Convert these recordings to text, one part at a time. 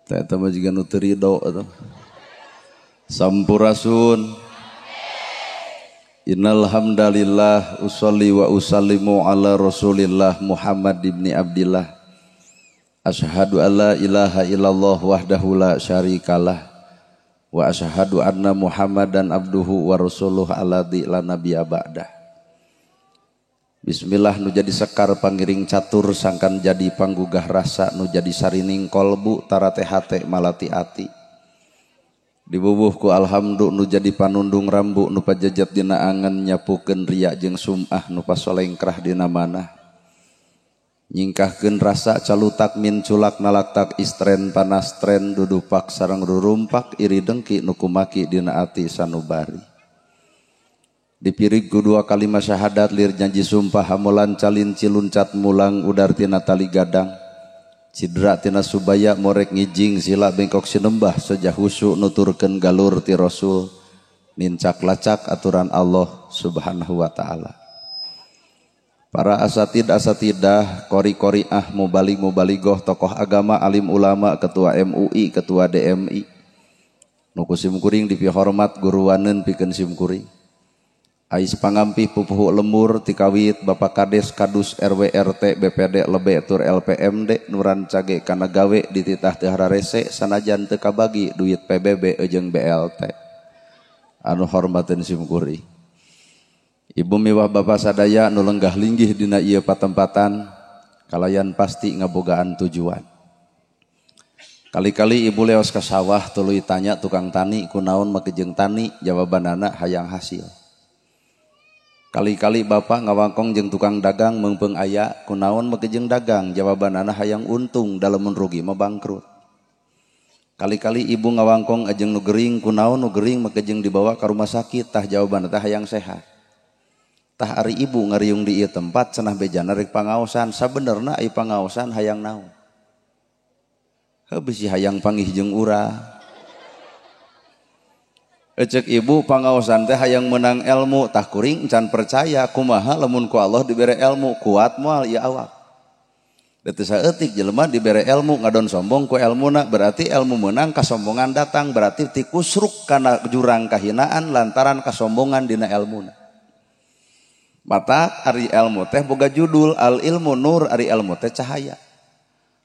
Teh eta mah jiga nu teu rido atuh. Sampurasun. Innal hamdalillah usolli wa usallimu ala Rasulillah Muhammad ibni Abdillah. Asyhadu alla ilaha illallah wahdahu la syarikalah wa asyhadu anna Muhammadan abduhu wa rasuluh alladzi la nabiyya ba'dah. Bismillah nu jadi sekar pangiring catur sangkan jadi panggugah rasa nu jadi sarining kolbu tarate hate malati ati. Dibubuh ku alhamdu nu jadi panundung rambu nu pajejet dina angen nyapukeun riya jeung sum'ah nu pasolengkrah dina manah. Nyingkahkeun rasa calutak min culak nalaktak istren panas tren dudupak sareng rurumpak iri dengki nu kumaki dina ati sanubari. Dipirig ku dua kalimat syahadat lir janji sumpah hamolan calin ciluncat mulang udar tina tali gadang cidra tina subaya morek ngijing sila bengkok sinembah sejah husu nuturkeun galur ti Rasul nincak lacak aturan Allah subhanahu wa ta'ala. Para asatid asatidah kori koriah mubalig mubaligoh tokoh agama alim ulama ketua MUI ketua DMI nu ku simkuring dipihormat guruaneun pikeun simkuring. Ais pangampih pupuhu lemur tikawit Bapak Kades Kadus RW RT BPD lebe tur LPMD nuran cage kana gawe dititah teu hararese sanajan teu kabagi duit PBB jeung BLT. Anu hormateun simkuring. Ibu miwah bapak sadaya nu lenggah linggih dina ieu patempatan kalayan pasti ngabogaan tujuan. Kali-kali ibu leos ka sawah tuluy tanya tukang tani kunaon make jeung tani jawabanana hayang hasil. Kali-kali bapak ngawangkong jeung tukang dagang meungpeung aya kunaon make jeung dagang jawabanana hayang untung dalamun rugi mah bangkrut. Kali-kali ibu ngawangkong jeung nu gering kunaon nu gering make jeung dibawa ka rumah sakit tah jawabanna teh hayang sehat. Tah ari ibu ngariung di ieu tempat cenah bejana rek pangaosan sabenerna ai pangaosan hayang naon. Heuh bisi hayang panggih jeung urang. Ecek ibu pangaosan teh hayang menang ilmu tah kuring can percaya kumaha lamun ku Allah dibere ilmu kuat moal ieu awak. Da teu saeutik jelema dibere ilmu ngadon sombong ku elmuna berarti ilmu meunang kasombongan datang berarti tikusruk kana jurang kahinaan lantaran kasombongan dina elmuna. Mata ari ilmu teh boga judul al ilmu nur ari ilmu teh cahaya.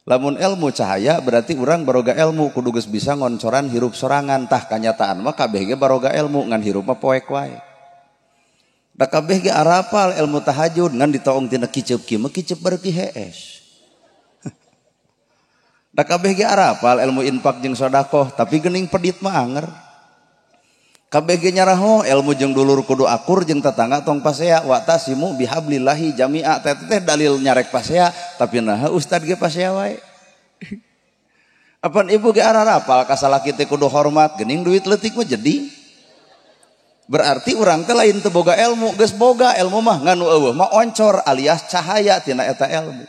Lamun ilmu cahaya berarti urang baroga ilmu kudu geus bisa ngoncoran hirup sorangan tah kanyataan mah kabeh ge baroga ilmu ngan hirup mah poek wae. Da kabeh ge arapal ilmu tahajud ngan ditoong tina kiceup kieu mah kiceup bareuki hees. Da kabeh ge arapal ilmu infak jeung sedekah tapi geuning pedit mah anger. Kabeh ge nyaraho ilmu jeung dulur kudu akur jeung tetangga tong pasea wa tasimu bihablillahi jami'a teh teh dalil nyarek pasea tapi naha ustad ge pasea wae. Apan ibu ge ararapal ka salaki teh kudu hormat geuning duit leutik mah jadi. Berarti urang teh lain teu boga ilmu geus boga ilmu mah ngan nu eueuh mah oncor alias cahaya tina eta ilmu.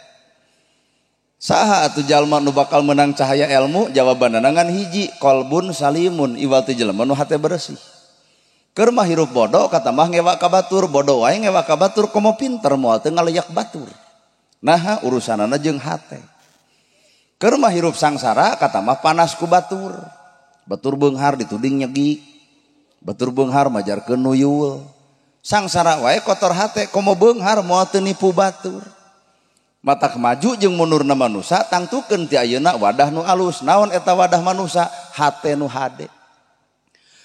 Saha atuh jalma nu bakal menang cahaya ilmu jawabanna ngan hiji qalbun salimun iwal ti jelema nu hate bersih. Keur mah hirup bodoh kata mah ngewa ka batur bodoh wae ngewa ka batur komo pinter moal teu ngaleyak batur. Naha urusanana jeung hate. Keur mah hirup sangsara kata mah panas ku batur. Batur beunghar dituding nyegik. Batur beunghar majarkeun nuyul. Sangsara wae kotor hate komo beunghar moal teu nipu batur. Mata maju jeung mundurna manusa tangtukeun ti ayeuna wadah nu alus naon eta wadah manusa hate nu hade.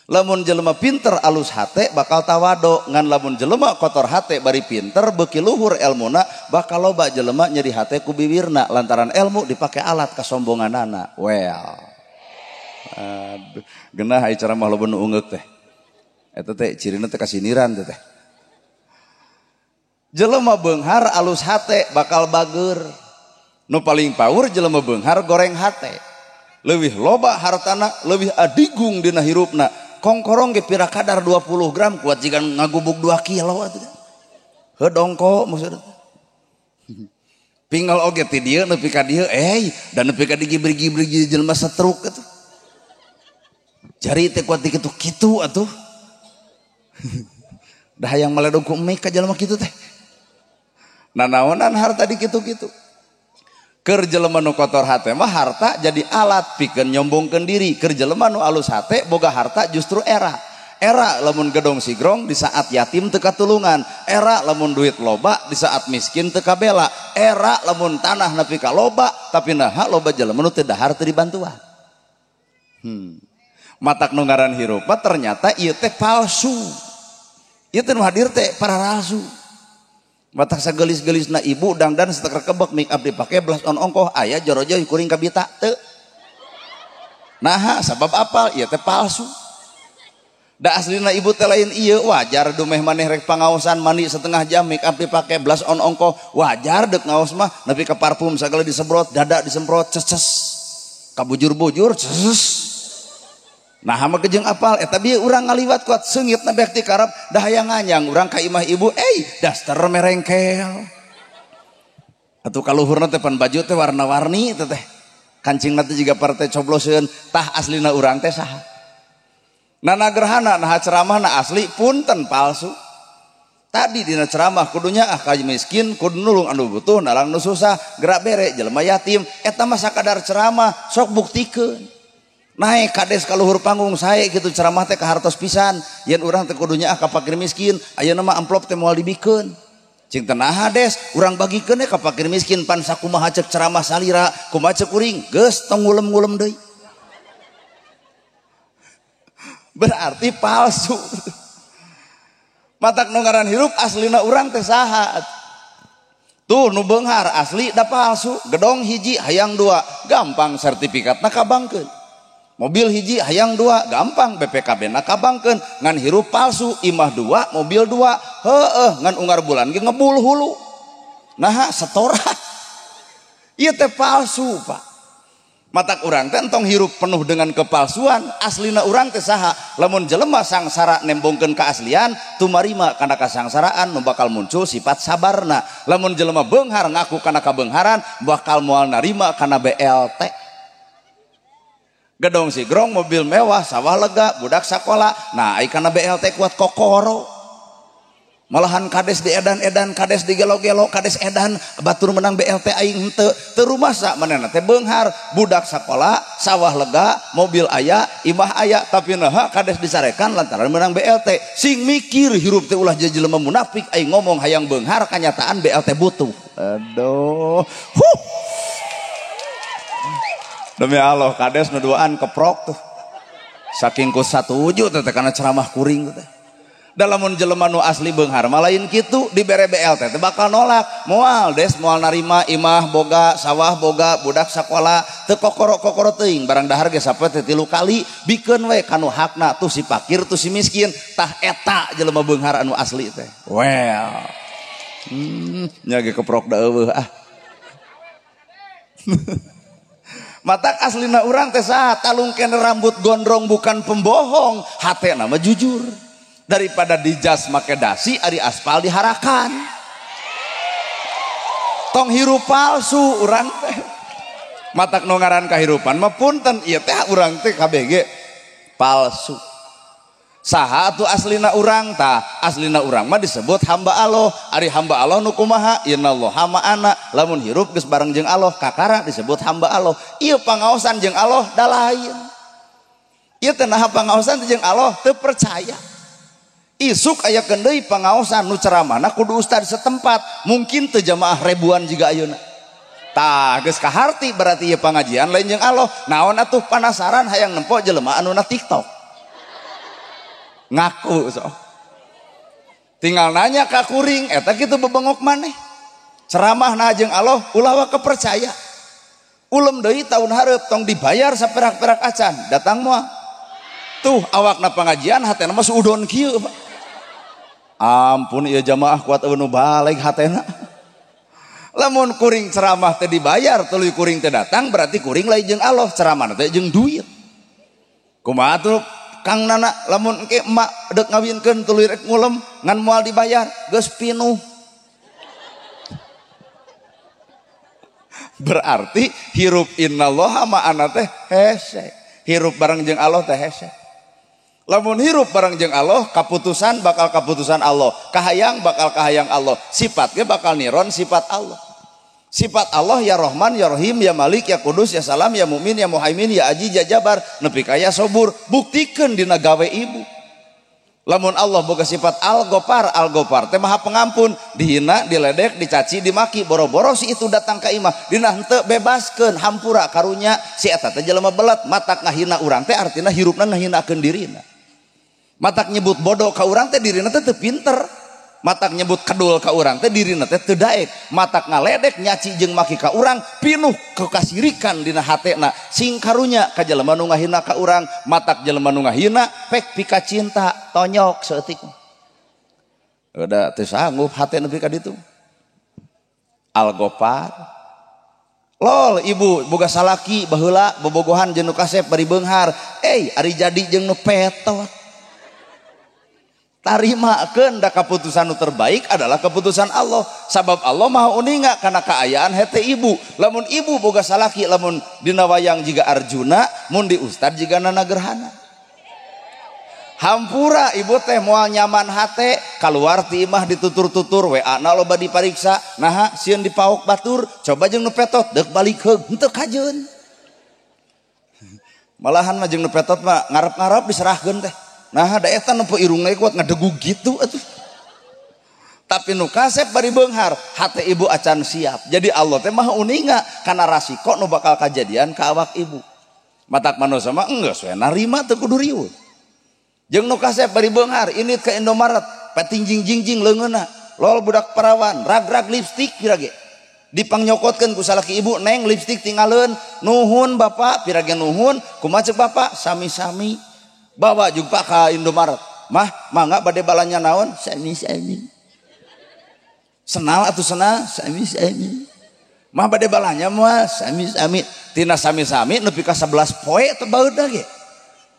Lamun jelema pinter alus hate bakal tawado ngan lamun jelema kotor hate bari pinter beuki luhur elmuna bakal loba jelema nyeri hate ku biwirna lantaran elmu dipake alat kasombonganana. Well. Aduh, geunah ai ceramah loba nu ungeuk teh. Eta teh cirina teh kasiniran teh. Jelema beunghar alus hate bakal bager. Nu paling power jelema beunghar goreng hate. Leuwih loba hartana, leuwih adigung dina hirupna. Kongkorong ge pira kadar 20 gram kuat jiga ngagubuk 2 kilo atuh. Heuh dongko maksudna. Pinggal oge ti dieu nepi ka dieu dan nepi ka digibrig-gibrig jelema setruk atuh. Jari teh kuat di kitu-kitu atuh. Dah hayang maledog ku mie ka jelema kitu teh. Nanaonan harta di kitu-kitu. Keur jelema nu kotor hate mah harta jadi alat pikeun nyombongkeun diri. Keur jelema nu alus hate boga harta justru era. Era lamun gedong sigrong di saat yatim teu katulungan. Era lamun duit loba di saat miskin teu kabela. Era lamun tanah nepi ka loba tapi naha loba jelema nu teu dahar teu dibantuan. Matak nu ngaran hirup mah ternyata ieu teh palsu. Ieu teh nu hadir teh paralsu. Matak sagelis-gelisna ibu dangdan seteker kebek make up dipake blush on ongkoh aya jorojo kuring kabita teu. Naha sabab apal ieu teh palsu. Da aslina ibu teh lain ieu wajar dumeh maneh rek pangaosan mandi setengah jam make up dipake blush on ongkoh wajar deuk ngaos mah nepi ka parfum sagala disemprot dada disemprot ces kabujur-bujur ces. Nah mah kejeng apal eta bieu urang ngaliwat kuat seungitna bek ti karep da hayang nganyang urang ka imah ibu daster merengkel. Atuh kaluhurna teh pan baju teh warna-warni teh teh. Kancingna teh jiga partai cobloseun tah aslina urang teh saha. Nana gerhana naha ceramahna asli punten palsu. Tadi dina ceramah kudunya ah ka miskin kudu nulung anu butuh nalang nu susah gerak bere jelema yatim eta mah sakadar ceramah sok buktikeun. Naik kades ka luhur panggung sae kitu ceramah teh kahartos pisan yen urang teh kudunya ah ka fakir miskin ayeuna mah amplop teh moal dibikeun cing teh naha des urang bagikeun ka fakir miskin pan sakumaha ceuk ceramah salira kumaha ceuk kuring geus tong ngulem-ngulem deui. Berarti palsu. Matak nu ngaran hirup aslina urang teh saha. Tuh nu beunghar asli da palsu gedong hiji hayang dua gampang sertifikatna kabangkeun. Mobil hiji hayang dua gampang BPKB na kabangkeun ngan hirup palsu imah dua mobil dua heueuh ngan unggar bulan ge ngebul hulu naha setoran ieu teh palsu Pak. Matak urang teh entong hirup penuh dengan kepalsuan aslina urang teh saha lamun jelema sangsara nembongkeun keaslian tumarima kana kasangsaraan nu bakal muncul sifat sabarna lamun jelema beunghar ngaku kana kabeungharan bakal moal narima kana BLT. Gedong sigrong, mobil mewah, sawah lega, budak sakola. Nah, ai kana BLT kuat kokoro. Malahan kades di edan-edan, kades di gelo-gelo, kades edan, batur menang BLT aing henteu. Teu rumasa manehna teh beunghar, budak sakola, sawah lega, mobil aya, imah aya, tapi naha kades disarekan lantaran menang BLT. Sing mikir hirup teh ulah jadi jelema munafik aing ngomong hayang beunghar kanyataan BLT butuh. Aduh. Huh. Demi Allah kades nu duaan keprok tuh. Saking ku satuju teh kana ceramah kuring teh. Da lamun jelema nu asli beunghar mah lain kitu dibere BLT teh bakal nolak. Moal des moal narima imah boga, sawah boga, budak sakola teu kokoro-kokoro teuing barang dahar ge sapoe teh 3 kali bikeun we kanu hakna tuh si fakir tuh si miskin tah eta jelema beunghar anu asli teh. Well. Nya ge keprok da eueuh ah. Matak aslina urang teh saha talung kene rambut gondrong bukan pembohong hatena mah jujur daripada dijas make dasi ari aspal diharakan tong hirup palsu urang teh. Matak nu ngaran kahirupan mah punten ieu teh urang teh KBG palsu. Saha atuh aslina urang tah aslina urang mah disebut hamba Allah ari hamba Allah nu kumaha innallaha ma'ana lamun hirup geus bareng jeung Allah kakara disebut hamba Allah ieu pangaosan jeung Allah da lain ieu teh naha pangaosan jeung Allah teu percaya isuk aya deui pangaosan nu ceramahna kudu ustad setempat mungkin teu jamaah ribuan jiga ayeuna tah geus kaharti berarti ieu pangajian lain jeung Allah naon atuh panasaran hayang nempo jelema anu na TikTok ngaku so. Tinggal nanya ka kuring eta kitu bebengok maneh ceramah na jeung Allah ulah wa kepercaya ulem deui taun hareup tong dibayar saperak-perak acan datang moal tuh awakna pangajian hatena mah suudon kieu Pak. Ampun ieu jamaah kuat eueuh nu baleg hatena lamun kuring ceramah teh dibayar tuluy kuring teh datang berarti kuring lain jeung Allah ceramah teh jeung duit kumaha tuh Kang Nana lamun engke emak deuk ngawinkeun tuluy rek ngulem ngan moal dibayar geus pinuh. Berarti hirup innallaha ma'ana teh hese. Hirup bareng jeung Allah teh hese. Lamun hirup bareng jeung Allah kaputusan bakal kaputusan Allah, kahayang bakal kahayang Allah, sifat ge bakal niron sifat Allah. Sifat Allah ya Rahman, ya Rahim, ya Malik, ya Kudus, ya Salam, ya Mu'min, ya Muhaimin, ya Aziz, ya Jabar, nepi ka ya Sobur. Buktikeun dina gawe ibu. Lamun Allah boga sifat Al-Ghaffar, Al-Ghaffar teh Maha Pengampun, dihina, diledek, dicaci, dimaki, boro-boro si itu datang ka imah, dina henteu bebaskeun, hampura karunya si eta teh jelema belet, matak ngahina urang teh artina hirupna ngahinakeun dirina. Matak nyebut bodoh ka urang teh dirina teh teu pinter. Matak nyebut kedul ka urang teh dirina teh teu daek. Matak ngaledek nyaci jeung maki ka urang pinuh kekasirikan dina hatena. Sing karunya ka jelema nu ngahina ka urang, matak jelema nu ngahina pek pika cinta tonyok saeutik. Udah teu sanggup hate nepi ka ditu. Al-Ghaffar. Lol ibu boga salaki baheula bobogohan jeung nu kasep bari beunghar. Ari jadi jeung nu petot. Tarimakeun da keputusan nu terbaik adalah keputusan Allah. Sabab Allah Maha uninga kana kaayaan hete ibu. Lamun ibu boga salaki, lamun dina wayang jiga Arjuna, mun di ustad jiga Nana Gerhana. Hampura ibu teh moal nyaman hate, kaluar ti imah ditutur-tutur, WA na loba dipariksa, naha sieun dipaok batur, coba jeung nu petot deuk balik heug, henteu kajeun. Malahan mah jeung nu petot mah ngarep-ngarep diserahkeun teh. Nah, da eta nempo irungna kuat ngedegug gitu atuh. Tapi nu kasep bari beunghar, hate ibu acan siap. Jadi Allah teh Maha uninga kana rasiko nu bakal kajadian ka awak ibu. Matak manusia mah enggeus we narima teu kudu riweuh. Jeung nu kasep bari beunghar, init ka Indomaret, patingjing jingjing leungeunna, lol budak parawan, rag-rag lipstik pira ge. Dipangnyokokeun ku salaki ibu, neng lipstik tingaleun, nuhun bapak, pira ge nuhun, kumaha ceuk bapak, sami-sami. Bawa juga ka Indomaret. Mah, mangga bade balanya naon? Sami-sami. Senal atuh senal, sami-sami. Mah bade balanya mah sami-sami. Tina sami-sami nepi ka 11 poe teu baeudna ge.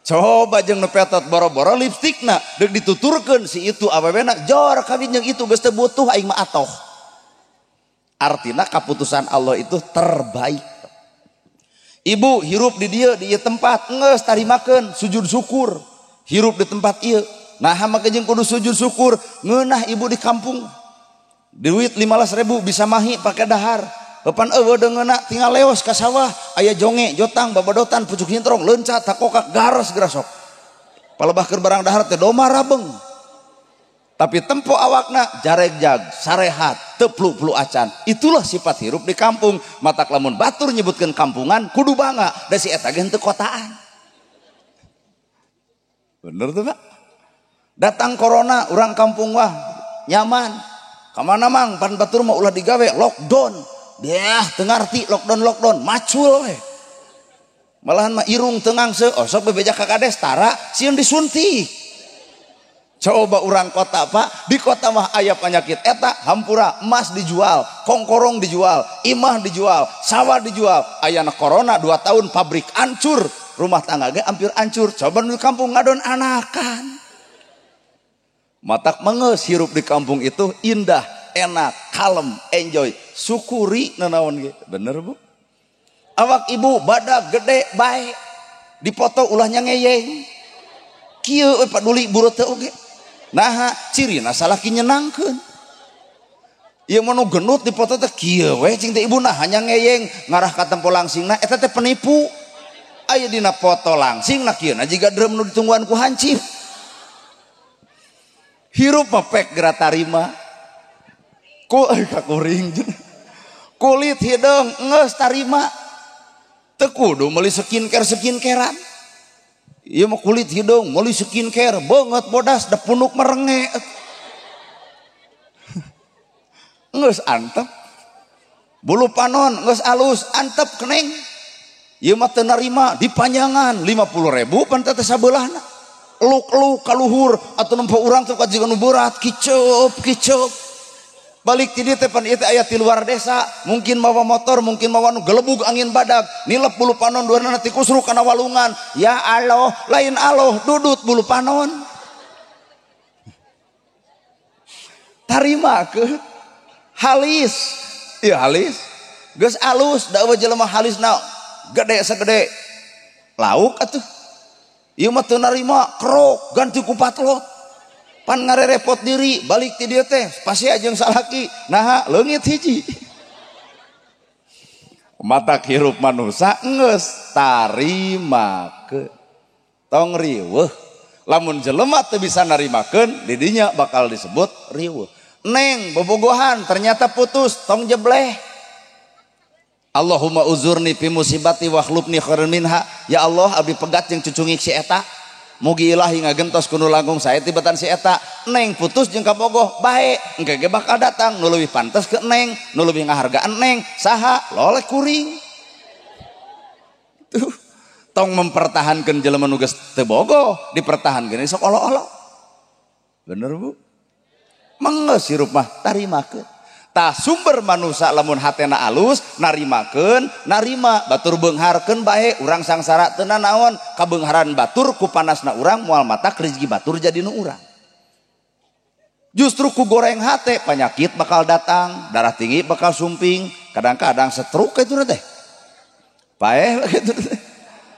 Coba jeung nu petot boro-boro lipstikna deuk dituturkeun si itu awewena jor kawin jeung itu geus teu butuh aing mah atoh. Artina kaputusan Allah itu terbaik. Ibu hirup di dieu di ieu tempat geus tarimakeun sujud syukur. Hirup di tempat ieu. Nah make jeung kudu sujud syukur ngeunah ibu di kampung. Duit 15.000 bisa mahi pake dahar. Eupan eueuh deungeuna tinggal leos ka sawah aya jonge, jotang, babadotan, pucuk hintrong, leuncat, takokak, garos gerasok. Palebah keur barang dahar teh doma rabeng. Tapi tempo awakna jaregjag, sarehat, teu plu-plu acan. Itulah sifat hirup di kampung. Matak lamun batur nyebutkeun kampungan kudu bangga da si eta ge henteu kotaan. Bener tuh Pak? Datang corona urang kampung wah nyaman. Kamana mang pan batur mah ulah digawe lockdown. Deah teu ngarti lockdown macul we. Malahan mah irung teu ngangse, osok bebeja ka kades tara sieun disuntik. Coba orang kota Pak, di kota mah aya penyakit eta hampura, emas dijual, kongkorong dijual, imah dijual, sawah dijual. Ayana corona 2 tahun pabrik hancur, rumah tangga ge hampir hancur. Coba di kampung ngadon anakan. Matak mengeus hirup di kampung itu indah, enak, kalem, enjoy. Syukuri nanaon ge. Bener Bu? Awak ibu badak gede bae. Dipoto ulahnya ngeyeng. Kieu we paduli bureut teh oge. Nah, cirina salaki nyenangkeun. Ieu mah nu genut dipoto teh kieu we cing teh ibu nah hanya ngeyeng ngarah ka tempo langsingna eta teh penipu. Aya dina foto langsingna kieu na jiga drum nu ditungguan ku hancip. Hirup mah pek geura tarima. Ku kakuring. Kulit hideung geus tarima. Teu kudu meuli skincare-skincarean. Ieu mah kulit hidung, meuli skincare, beungeut bodas, da punuk merenge. Geus antep. Bulu panon geus alus, antep keneng. Ieu mah teu narima dipanjangan 50.000 pan teh sabeulahna. Eluk-eluk ka luhur atuh nempo urang teh ka jiga nu berat, kiceup kiceup. Balik ti dieu teh pan ieu teh aya ti luar desa, mungkin mawa motor, mungkin mawa nu gelebug angin badag, nilep bulu panon duanana ti kusruk kana walungan. Ya Allah, lain Allah, dudut bulu panon. Tarima ke halis. Ieu halis. Geus alus, da eueuh jelema halisna gede segede lauk atuh. Ieu mah teu narima kerok ganti ku patlot. Pan ngarerepot diri balik ti dieu teh pasti jeung salaki naha leungit hiji. Matak hirup manusia geus tarimakeun. Tong riweuh. Lamun jelema teu bisa narimakeun, didinya bakal disebut riweuh. Neng bobogohan ternyata putus, tong jebleh. Allahumma uzurni fi musibati wa akhlubni khairan minha. Ya Allah, abdi pegat jeung cucungik si eta. Mugi ilahi ngagentos ku nu langkung sae tibatan si eta. Neng putus jeung kabogoh bae, engke ge bakal datang nu leuwih pantes ke neng, nu leuwih ngahargaan neng, saha loleh kuring. Tuh, tong mempertahankeun jelema nu geus teu bogoh, dipertahankeun sok olo-olo. Bener Bu? Mangga sirup mah tarimakeun. Tah sumber manusia lamun hatena alus narimakeun, narima batur beungharkeun bae urang sangsara teu nanaon kabeungharan batur ku panasna urang moal matak rezeki batur jadi nu urang. Justru ku goreng hate penyakit bakal datang, darah tinggi bakal sumping, kadang-kadang stroke kitu teh. Paeh kitu teh.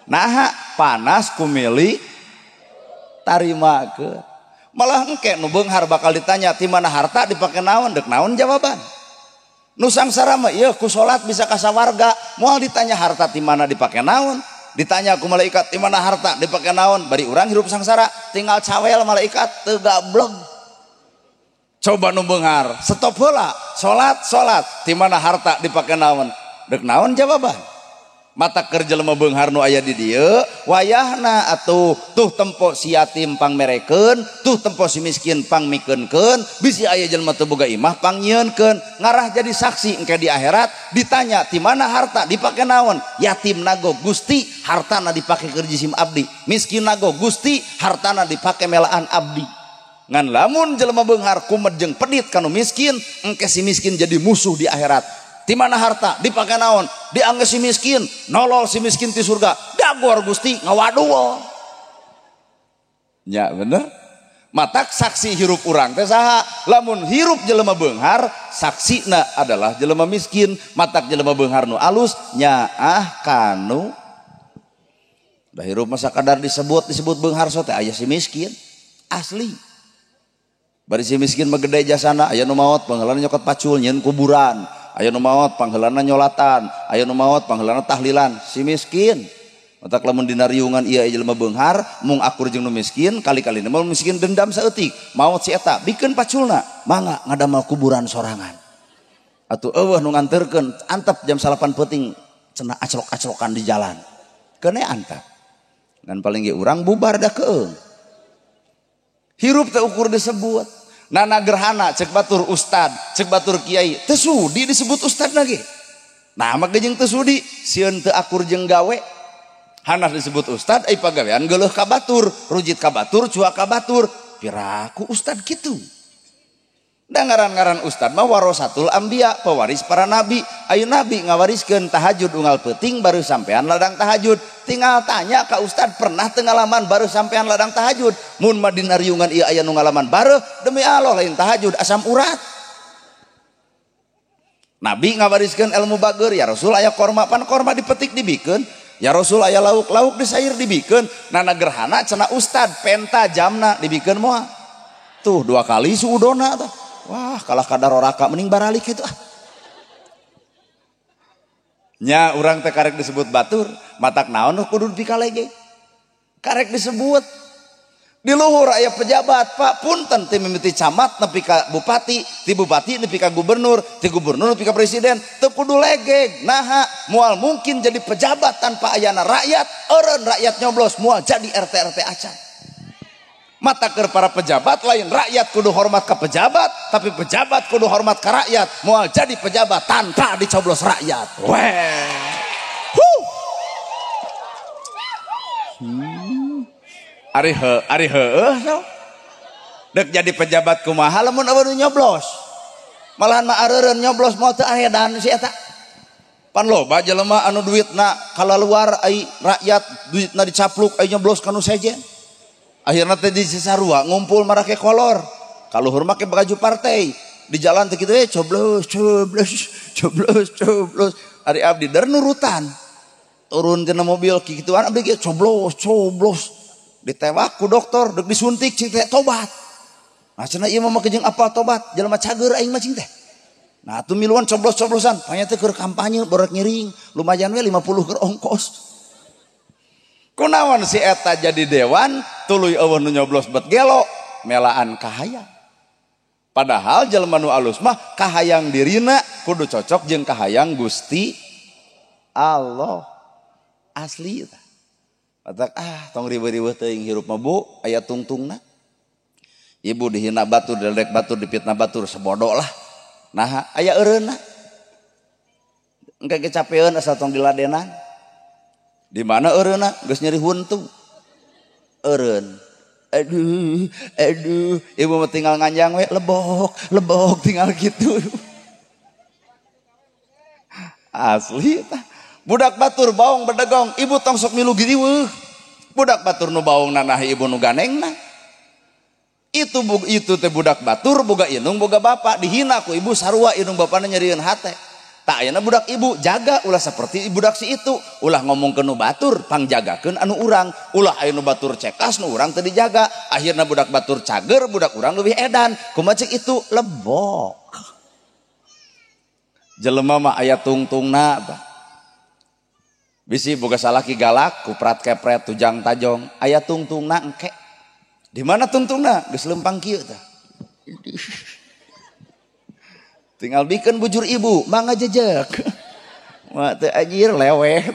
Naha panas ku milik tarimakeun. Malah engke nu beunghar bakal ditanya ti mana harta dipake naon, dek naon jawaban. Nu sangsara mah ieu ku salat bisa ka sawarga, moal ditanya harta ti mana dipake naon, ditanya ku malaikat ti mana harta dipake naon, bari urang hirup sangsara tinggal cawel malaikat teu gableg. Coba nu beunghar, stop heula, salat salat, ti mana harta dipake naon, dek naon jawaban. Mata keur jelema beunghar nu aya di dieu wayahna atuh tuh tempo si yatim pangmerekeun, tuh tempo si miskin pangmikeunkeun, bisi aya jelema teu boga imah pangnyieunkeun, ngarah jadi saksi engke di akhirat ditanya ti mana harta dipake naon, yatim nago Gusti hartana dipake keur jisim abdi, miskin nago Gusti hartana dipake melaan abdi. Ngan lamun jelema beunghar kumed jeung pedit kanu miskin, engke si miskin jadi musuh di akhirat. Di mana harta dipake naon, diangge si miskin, nolol si miskin ti surga, dagor Gusti ngawaduh. Ya bener. Matak saksi hirup urang teh saha? Lamun hirup jelema beunghar, saksina adalah jelema miskin. Matak jelema beunghar nu alus nyaah kanu. Da hirup masa kadar disebut beunghar so teh aya si miskin asli. Bari si miskin mah gede jasana, aya nu maot pangheulana nyokot pacul nyieun kuburan. Aya nu maot pangheulana nyolatan, aya nu maot pangheulana tahlilan, si miskin. Matak lamun dina riungan ieu jelema beunghar, mung akur jeung nu miskin, kali-kali mah miskin dendam saeutik, maot si eta bikeun paculna, mangga ngadamel kuburan sorangan. Atuh eueuh nu nganterkeun antep jam 9 peuting cenah aclok-aclokan di jalan. Keun antep. Ngan paling ge urang bubar da keung. Hirup teh ukur disebut. Nana gerhana cek batur ustad, cek batur kiai, teu sudi disebut ustad lagi. Nah mah jeung teu sudi, sieun teu akur jeung gawe. Hanas disebut ustad, ai pagawean geuleuh ka batur, rujit ka batur, cuak ka batur. Piraku ustad kitu. Da ngaran-ngaran ustad mah warasatul anbiya, pewaris para nabi. Ayo nabi ngawariskeun tahajud unggal peuting baru sampean ladang tahajud. Tinggal tanya ka ustad pernah teu ngalaman baru sampean ladang tahajud. Mun mah dina riungan ieu aya nu ngalaman bareuh, demi Allah lain tahajud asam urat. Nabi ngawariskeun ilmu bageur, ya Rasul aya korma pan korma dipetik dibikeun. Ya Rasul aya lauk, lauk disair dibikeun. Nana gerhana cenah ustad penta jamna dibikeun moal. Tuh dua kali suudona tuh. Wah, kalah kadar oraka mending baralik itu ah. Nya urang teh karek disebut batur, matak naon kudu dipikalege. Karek disebut. Di luhur aya pejabat, Pak, punten ti mimiti camat nepi ka bupati, ti bupati nepi ka gubernur, ti gubernur nepi ka presiden, teu kudu legeg. Naha, moal mungkin jadi pejabat tanpa ayana rakyat, eureun rakyat nyoblos moal jadi RT RT acan. Mata keur para pejabat lain rakyat kudu hormat ke pejabat, tapi pejabat kudu hormat ke rakyat. Moal jadi pejabat tanpa dicoblos rakyat. Weh. Huh. Ari heueuh so. Dek jadi pejabat kumaha lamun eueuh nu nyoblos. Malahan mah areureun nyoblos moal teu aedan si eta. Pan loba jelema anu duitna kalaluar ai rakyat duitna dicapluk ai nyoblos ka nu sejen. Akhirnya teh di Cisarua ngumpul marake kolor, kaluhur make baju partai di jalan teh kitu coblos coblos coblos coblos. Ari abdi der nurutan turun tina mobil kikituan abdi ge coblos coblos ditewak ku dokter dek disuntik cing teh tobat. Nah cenah ieu mah make jeung apa tobat jelema cager aing mah cing teh. Nah atuh miluan coblos-coblosan, panya teh keur kampanye borek ngiring, lumayan we 50 keur ongkos. Kunaon si eta jadi dewan, tuluy eueuh nu nyoblos bet gelo, melaan kahayang. Padahal jelema nu alus mah kahayang dirina kudu cocok jeung kahayang Gusti Allah. Asli tah. Matak ah tong riweuh-riweuh teuing hirup mah Bu, aya tungtungna. Ibu dihina batur, diledek batur, dipitnah batur, sebodoh lah. Nah, aya eureunna. Engke kecapeun asal tong diladenan. Di mana eureunna? Geus nyeri huntu. Eureun. Aduh, aduh, ibu mah tinggal nganjang we, lebok, lebok tinggal gitu. Asli tah. Budak batur baong bedegong, ibu tong sok milu giriweuh. Budak batur nu baong nanahi ibu nu ganengna. Itu itu teh budak batur boga indung boga bapak dihina ku ibu sarua indung bapana nyerieun hate. Tak ayeuna budak ibu jaga ulah seperti budak si itu, ulah ngomongkeun nu batur pangjagakeun anu urang, ulah aya nu batur cekas nu urang teu dijaga, akhirna budak batur cager budak urang leuwih edan. Kumaha cek itu lebok. Jelema mah aya tungtungna tah. Bisi boga salaki galak kuprat kepret tujang tajong aya tungtungna engke. Di mana tungtungna? Geus lempang kieu tah. Tinggal bikeun bujur ibu, mangga jejek. Mah teu anjir leweh.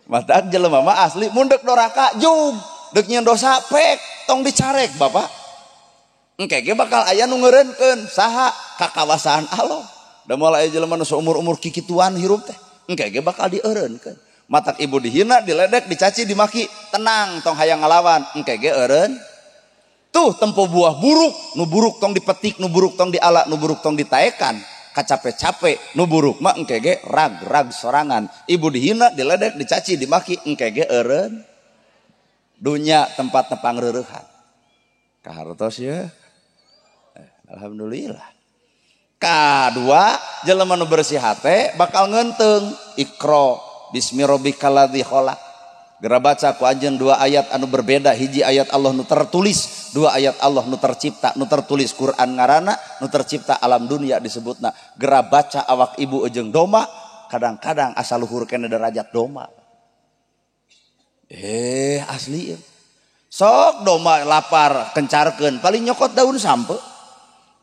Matak jelema mah asli mun deuk doraka jug, deuk nyieun dosa pek, tong dicarek Bapak. Engke ge bakal aya nu ngeureunkeun saha kakawasaan Allah. Da moal aya jelema nu saumur-umur kikituan hirup teh. Engke ge bakal dieureunkeun. Matak ibu dihina, diledek, dicaci, dimaki, tenang tong hayang ngalawan, engke ge eureun. Tuh tempo buah buruk, nu buruk tong dipetik, nu buruk tong diala, nu buruk tong ditaekan, kacape-cape, nu buruk mah engke ge rag-rag sorangan. Ibu dihina, diledek, dicaci, dimaki, engke ge eureun. Dunya tempat nepang reureuhan. Kahartos ya. Alhamdulillah. Kadua, jelema nu bersih hate bakal ngeunteung. Iqra bismi rabbikal ladzi khalaq. Gera baca ku anjeun dua ayat anu berbeda, hiji ayat Allah nu tertulis, dua ayat Allah nu tercipta, nu tertulis Quran ngaranna, nu tercipta alam dunia disebutna. Gera baca awak ibu jeung doma, kadang-kadang asa luhur kene derajat doma. Asli. Sok doma lapar kencarkeun, paling nyokot daun sampe.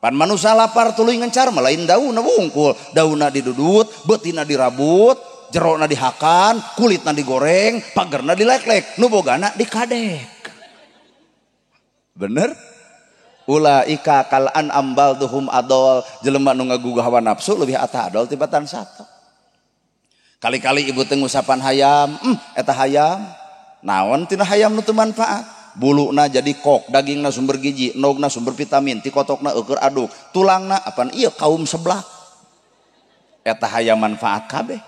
Pan manusia lapar tuluy ngencar mah lain daunna wungkul, daunna didudut, beutina dirabut, jerona dihakan, kulitna digoreng, pagerna dileklek, nu bogana dikadek. Bener? Ulaika kal an'am bal duhum adol, jelema nu ngagugah hawa nafsu leuwih atah adol tibatan sato. Kali-kali ibu teh ngusapan hayam, eta hayam, naon tina hayam nu teu manfaat? Buluna jadi kok, dagingna sumber gizi, endogna sumber vitamin, tikotokna eueur aduk, tulangna apan ieu kaum sebelah. Eta hayam manfaat kabeh.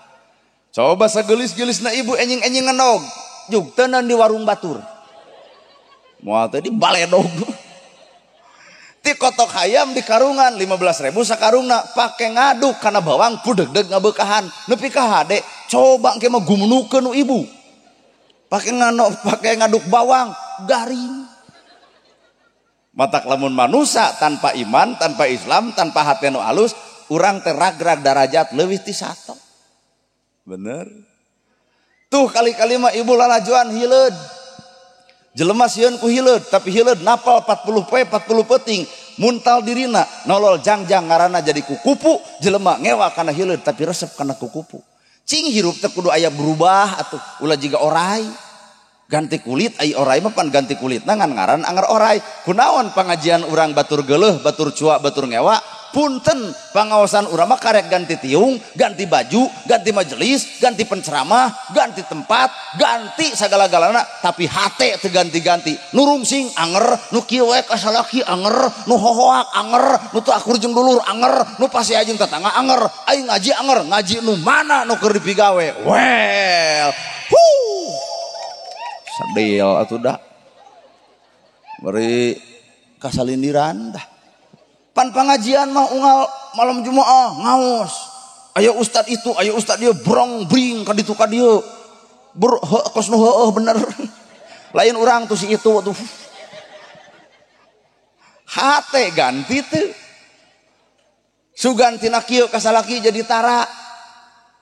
Coba segelis-gelisna ibu enjing-enjing ngenog, jug teunan di warung batur. Moal teh di baledog. Ti kotok hayam di karungan 15.000 sakarungna, pake ngaduk kana bawang pudegdeg ngabeukahan, nepi ka hade. Coba engke mah gumunukeun nu ibu. Pake ngaduk bawang garing. Matak lamun manusa tanpa iman, tanpa Islam, tanpa hate nu alus, urang teh ragrag darajat leuwih ti sato. Bener. Tuh kali-kali mah ibu lalajuan hileud. Jelema sieun ku hileud, tapi hileud napal 40 poe 40 peuting, muntal dirina, nolol jangjang ngaranna jadi kukupu, jelema ngewa kana hileud tapi resep kana kukupu. Cing hirup teh kudu aya berubah atuh, ulah jiga orai. Ganti kulit ai orai mah pan ganti kulitna ngan ngaran anger orai. Kunaon pangajian urang batur geuleuh, batur cuak, batur ngewa, punten pangaosan urang mah karek ganti tiung, ganti baju, ganti majelis, ganti penceramah, ganti tempat, ganti sagala-galana, tapi hate teu ganti-ganti. Nu rungsing anger, nu kieu we ka salaki anger, nu hohoak anger, nu teu akur jeung dulur anger, nu pasti jeung tetangga anger, aing ngaji anger, ngaji nu mana nu keur dipigawe. Well, huh. Sadil atuh dah. Beri kasalindiran dah. Pan pengajian mah unggal malam Jumaah ngaos. Ayo ustad itu, ayo ustad dia brong bring ka ditu ka dieu. Ber kos nu heueuh bener. Lain urang tuh si itu tuh. Hate ganti teu. Sugan tina kieu ka salaki jadi tara.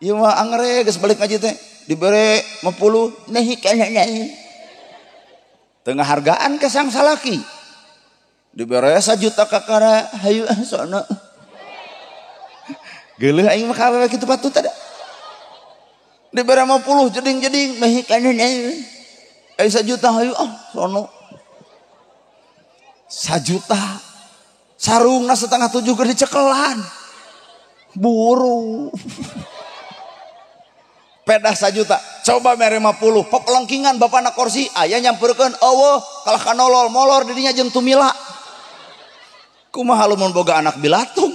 Ieu mah angere geus balik ngaji teh dibere 50 nehi kana. Teu ngahargaan ka sang salaki. Dibere 1 juta kakara hayu ah sono. Geuleuh aing mah ka awewe kitu patut ada. Dibere 50 jeding-jeding nehi kana. 1 juta hayu ah sono. 1 juta. Sarungna 6:30 keur dicekelan. Buru. Pedah 1 juta. Coba mere 50, pepelengkingan bapana kursi aya nyamperkeun eueuh kalah ka nolol molor di dinya jeung tumila. Kumaha lamun boga anak bilatung.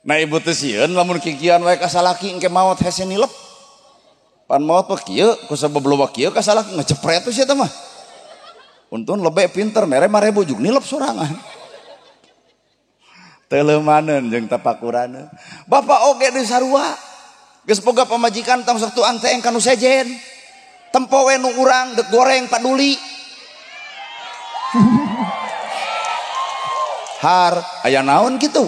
Nah ibu teh sieun lamun kikian wae ka salaki engke maot hese nilep. Pan maot mah kieu ku sabab loba kieu ka salaki ngejepret sia teh mah. Untung lebih pinter mere 5.000 juk nilep sorangan. Telemaneun jeung tapakurana. Bapak oge di sarua. Geus boga pamajikan tong sok tuang teh ka nu sejen. Tempo we nu urang deuk goreng paduli. Har aya naon kitu.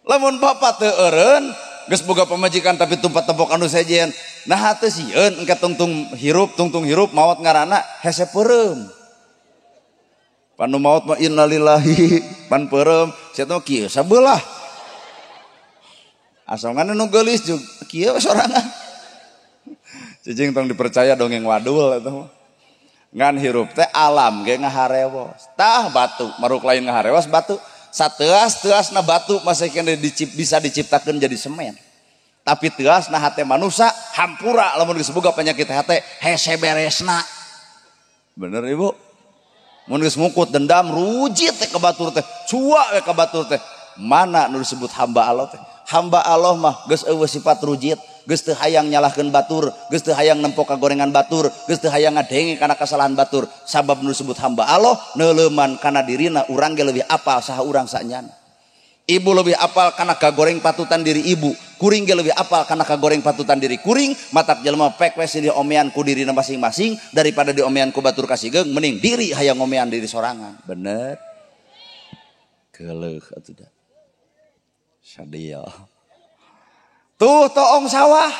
Lamun bapak teu eureun geus boga pamajikan tapi tumpat tempok anu sejen. Nah teu sieun engke tungtung hirup maot ngaranna hese peureum. Pan nu maot mah innalillahi pan peureum sia teh kieu sabelah. Asongan nu geulis jeung kieu sorangan. Cicing tong dipercaya dongeng wadul eta mah. Ngan hirup teh alam ge ngaharewos. Tah batu maruk lain ngaharewos batu. Sateas-teasna batu masih kena bisa diciptakan jadi semen. Tapi teasna hate manusia hampura lamun geus boga penyakit hate hese beresna. Bener ibu? Mun geus mungkut dendam rujit teh ka batur teh, cua we ka batur teh. Mana nu disebut hamba Allah teh? Hamba Allah mah geus eueuh sifat rujit, geus teu hayang nyalahkeun batur, geus teu hayang nempo ka gorengan batur, geus teu hayang ngadenge kana kesalahan batur. Sabab nu disebut hamba Allah neuleuman kana dirina urang ge leuwih apal saha urang sanyana. Ibu leuwih apal kana kagoreng patutan diri ibu, kuring ge leuwih apal kana kagoreng patutan diri kuring, matak jelema pek we silih omean ku dirina masing-masing daripada diomean ku batur kasigeung mending diri hayang ngomean diri sorangan. Bener? Geuleuh atuh da. Sadia. Tuh toong sawah.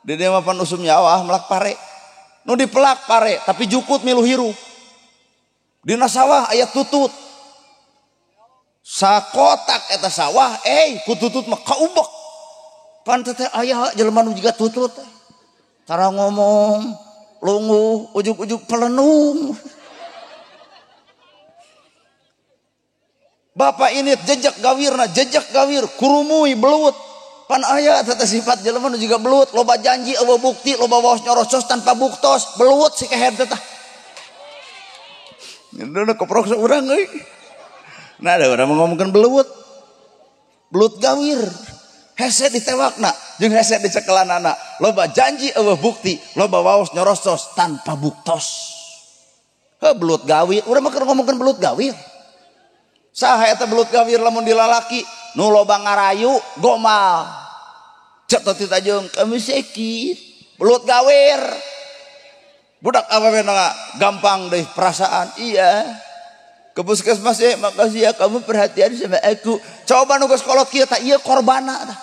Di dieu mah pan usum nyawah melak pare. Nu dipelak pare tapi jukut milu hirup. Dina sawah aya tutut. Sakotak eta sawah ku tutut mah kaubek. Pan teh aya jelema nu jiga tutut. Cara ngomong lunguh ujug-ujug pelenung. Bapak ini jejak gawirna, jejak gawir, kurumui belut. Pan aya teh sifat jelema nu jiga belut, loba janji eueuh bukti, loba waos nyorocos tanpa buktos, belut si kehed teh tah. Ngeundeuna keprok saurang euy. Nah ada orang ngomongkeun belut. Belut gawir. Hese ditewakna jeung hese dicekelanana. Loba janji eueuh bukti, loba waos nyorocos tanpa buktos. Heuh belut gawir, urang mah keur ngomongkeun belut gawir. Saha eta belut gawir lamun dilalaki nu loba ngarayu gomal. Cek teh tajung kamu sakit. Belut gawir. Budak awewe gampang deh perasaan. Iya. Ke puskesmas ya, makasih ya kamu perhatian sama aku. Coba nu geus kolot kieu tah ieu korbana tah.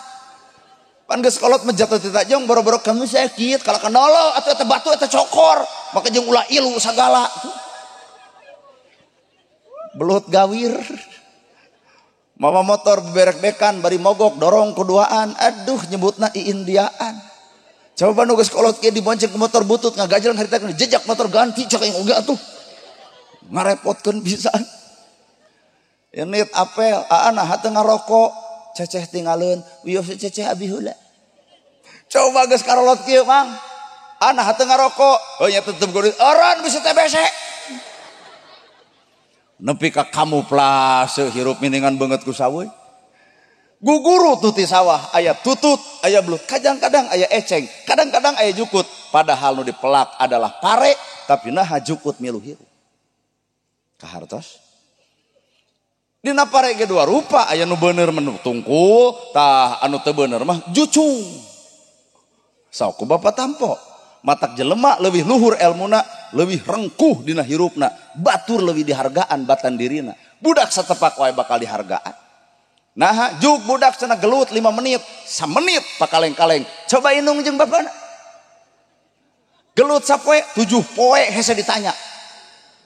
Pan geus kolot mah jatuh teh tajung boro-boro kamu sakit kalah kanolo atuh eta batu eta cokor. Maka jeung ulah ilu sagala. Belut gawir. Mama motor beberek-bekan bari mogok dorong kuduaan. Aduh nyebutna iindiaan. Coba nu geus kolot kieu dibonceng ku motor butut ngagajel haritakeun jejak motor ganti cek aing oge atuh. Ngarepotkeun pisan. Ini apel aa nah teu ngarokok ceceh tinggalin wios ceceh abi heula. Coba geus karolot kieu mang. Ana teu ngarokok, heuh nya tetep kudu eureun bisa TBC. Nepi ka kamuflase hirup miningan beungeut ku saweuy. Guguru tuh ti sawah aya tutut, aya belut, kadang-kadang aya eceng, kadang-kadang aya jukut. Padahal nu dipelak adalah pare, tapi naha jukut milu hirup. Kahartos. Dina pare ge dua rupa, aya nu bener mah tungkul, tah anu teu bener mah jucung. Sok ku bapak tampo. Matak jelema leuwih luhur elmuna, leuwih rengkuh dina hirupna, batur leuwih dihargaan batan dirina. Budak satepak wae bakal dihargaan. Nah, juk budak cenah gelut 5 menit, samenit pakaleng-kaleng. Coba indung jeung bapana. Gelut sapoe, 7 poe hese ditanya.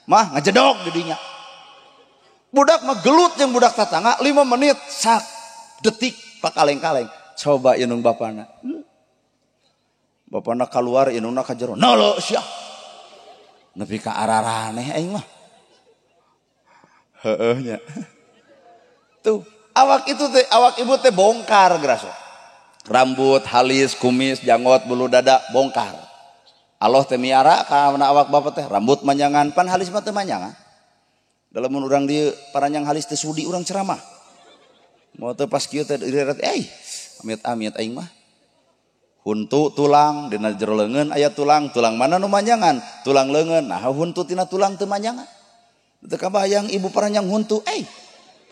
Mah ngajedog di dinya. Budak mah gelut jeung budak tatangga 5 menit sak detik pakaleng-kaleng. Coba indung bapana. Bapana keluar indungna ka jero. Nolo sia. Nepi ka araraneh aing mah. Heueuh nya. Tuh, awak itu teh, awak ibu teh bongkar graso. Rambut, halis, kumis, janggot, bulu dada bongkar. Allah teh miara kana awak bapak teh rambut manjangan, pan halis mah teu manjangan. Dalam mun urang dieu paranjang halis teh sudi urang ceramah. Mau teu pas kieu teh direret amit-amit aing mah. Huntu tulang dina jero leungeun aya tulang, tulang mana nu manjangan? Tulang leungeun. Nah huntu tina tulang teu manjangan. Teu kabayang ibu paranjang huntu,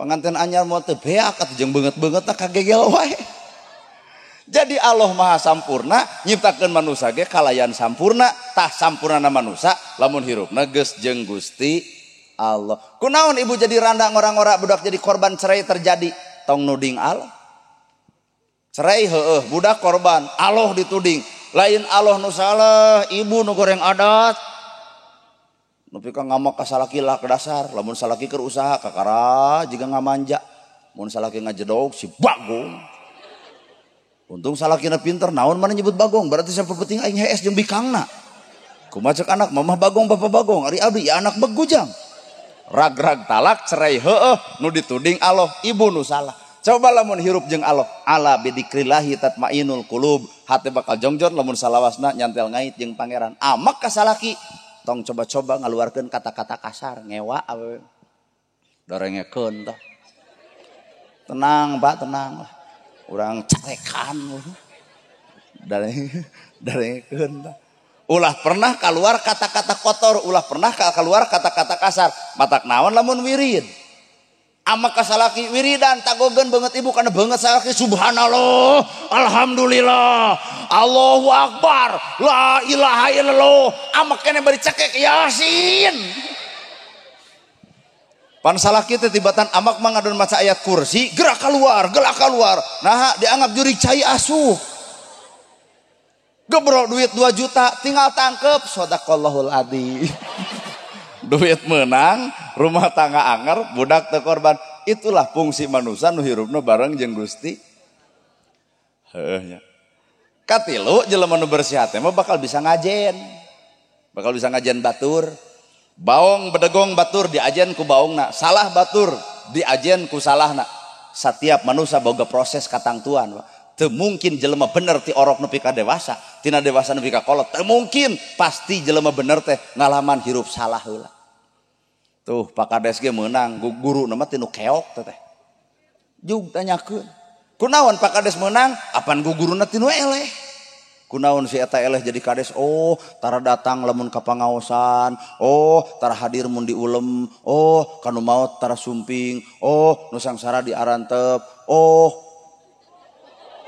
panganten anyar moal teu beak atuh jeung beungeut-beungeutna kagegel wae. Jadi Allah Maha Sampurna nyiptakeun manusa ge kalayan sampurna, tah sampurnana manusa lamun hirupna geus jeung Gusti Allah. Kunaon ibu jadi randa ngora-ngora budak jadi korban cerai terjadi, tong nuding Allah. Cerai heueuh budak korban, Allah dituding. Lain Allah nu salah, ibu nu goreng adat. Nepi ka ngamak ka salaki lah ke dasar, lamun salaki keur usaha kakara jiga ngamanja. Mun salaki ngajedog si bagong. Untung salakina pinter, naon mana nyebut bagong, berarti siapa penting aing hees jeung bikangna. Kumaha cek anak, mamah bagong bapak bagong, ari abdi ya anak begujang. Rag-rag talak cerai heueuh nu dituding Allah, ibu nu salah. Coba lamun hirup jeung Allah, ala bidikrillahi tatmainul qulub, hate bakal jongjon lamun salawasna nyantel ngait jeung pangeran. Amak ka salaki, tong coba-coba ngaluarkeun kata-kata kasar, ngewa awewe. Dorengekeun tah. Tenang, Pak, tenang lah. Urang carekan darengekeun tah. Ulah pernah keluar kata-kata kotor, ulah pernah keluar kata-kata kasar. Matak naon lamun wirid. Amak ka salaki wiridan tagogeun beungeut ibu kana beungeut salaki subhanallah, alhamdulillah, Allahu akbar, la ilaha illallah. Amak kene bari cekek Yasin. Pan salaki teh tibatan amak mah ngadon maca ayat kursi, gerak keluar, gelak keluar. Nah, dianggap jurig cai asuh. Gebrok duit 2 juta, tinggal tangkep, sadaqallahul adzim. Duit menang, rumah tangga anger, budak teu korban. Itulah fungsi manusia nu hirupna bareng jeung Gusti. Heuh nya. Katilu jelema nu bersih hate mah bakal bisa ngajen. Bakal bisa ngajen batur. Baong bedegong batur diajen ku baongna, salah batur diajen ku salahna. Setiap manusia boga proses katangtuan. Teu mungkin jelema bener ti orok nepi ka dewasa, tina dewasa nepi ka kolot. Teu mungkin, pasti jelema bener teh ngalaman hirup salah heula. Tuh Pak Kades ge meunang, guru na mah tinu keok teh. Jug tanyakeun. Kunaon Pak Kades meunang? Apan guruna tinu eleh. Kunaon si eta eleh jadi kades? Oh, tara datang lamun ka pangaosan. Oh, tara hadir mun diulem. Oh, kanu maot tara sumping. Oh, nu sangsara diarantep. Oh.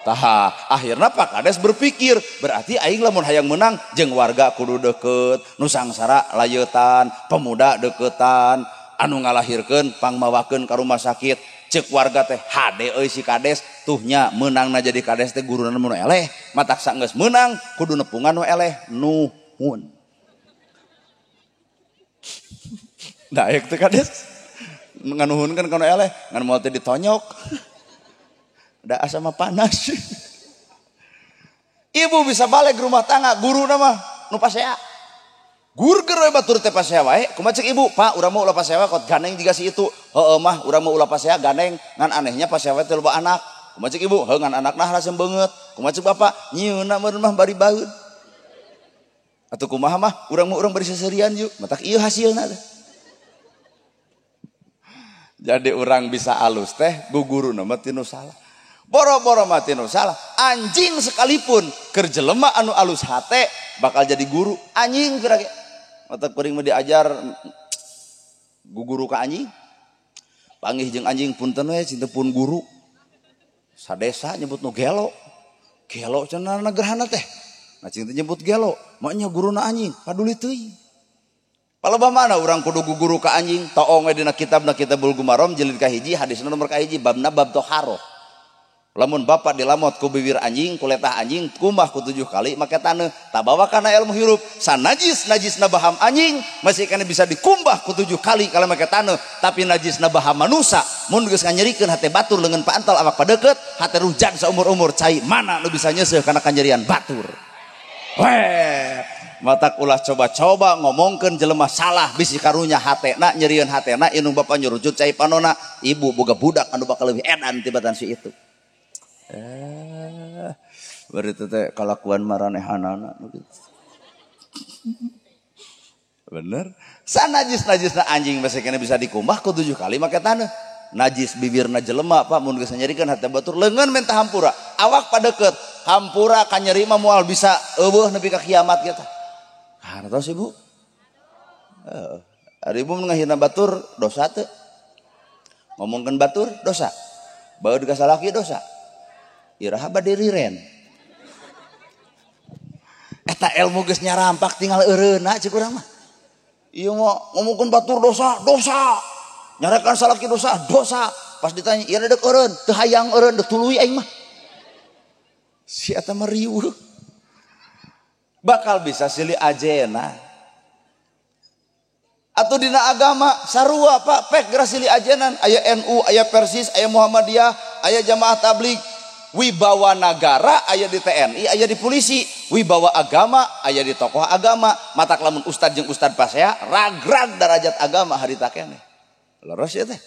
Tah, akhirna Pak Kades berpikir, berarti aing lamun hayang menang jeung warga kudu deket, nu sangsara layeutan, pemuda deketan, anu ngalahirkeun pangmawakeun ka rumah sakit. Cek warga teh hade euy si kades, tuhnya meunangna jadi kades teh guruna mun eleh, matak saenggeus meunang kudu nepungan nu eleh, nuhun. Daek teh kades nganuhunkeun ka nu eleh, ngan moal teh ditonyok. Da asa mah panas. Ibu bisa balik rumah tangga, guru nama nu pasea. Gurger we batur teh pasea wae. Kumaha cek ibu? Pak, urang mah ulah pasea kot ganeng jiga si itu. Heueuh mah, urang mah ulah pasea ganeng, ngan anehnya pasea teh loba anak. Kumaha cek ibu? Heuh ngan anakna rasem beungeut. Kumaha cek bapak? Nyieunna meureun mah bari baeud. Atuh kumaha mah? Urang mah urang bari seserian yuk. Matak ieu hasilna teh. Jadi urang bisa alus teh guguruna mah tinu salah. Boro-boro mati nu salah, anjing sekalipun keur jelema anu alus hate bakal jadi guru. Anjing kira ge. Mata kuring mah diajar guguru ka anjing. Panggih jeung anjing punten we cinta pun guru. Sadesa nyebut nu gelo. Gelo cenah gerhana teh. Nah cing teh nyebut gelo. Maknya guruna anjing, paduli teuing. Palebah mana urang kudu guguru ka anjing? Toong we dina kitabna Kitabul Gumarom jilid kahiji hadisna nomor kahiji babna bab toharoh. Lamun bapak dilamot ku bibir anjing, ku letah anjing, kumbah ku 7 kali make taneuh, tabawa kana ilmu hirup. Sanajis najisna baham anjing masih kana bisa dikumbah ku 7 kali kalau make taneuh, tapi najisna baham manusa mun geus nganyerikeun hate batur leungeun paantal awak padeukeut, hate rujan saumur-umur cai mana nu bisa nyeuseuh kana kanyerian batur. Weh, matak ulah coba-coba ngomongkeun jelema salah bisi karunya hatena nyerieun hatena indung bapa nyurucut cai panona, ibu boga budak anu bakal leuwih edan tibatan si itu. Berarti teh kalakuan maranehanana gitu. Bener. Sanajis-najisna anjing masih kena bisa dikumbah ku 7 kali make taneuh. Najis bibirna jelema Pak mun geus nyerikeun hate batur leungeun minta hampura. Awak padeukeut, hampura ka nyeri mah moal bisa eueuh nepi ka kiamat kieu tah. Hartos Ibu. Heeh. Ari ibu mun ngahina batur dosa teu? Ngomongkeun batur dosa. Baeud ka salaki dosa. Iraha bade riren. Eta ilmu geus nyarampak tinggal eureuna cik urang mah. Ieu mah ngomongkeun batur dosa, dosa. Nyarekan salaki dosa, dosa. Pas ditanya, ieu deuk eureun, teu hayang eureun, deuk tuluy aing mah. Si eta mah riweuh. Bakal bisa silih ajena. Atau dina agama sarua Pak, pek geura silih ajenan, aya NU, aya Persis, aya Muhammadiyah, aya jamaah tabligh. Wibawa nagara aya di TNI, aya di polisi, wibawa agama aya di tokoh agama. Matak lamun ustad jeung ustad pasea ragrag darajat agama harita keneh. Leres ya teh.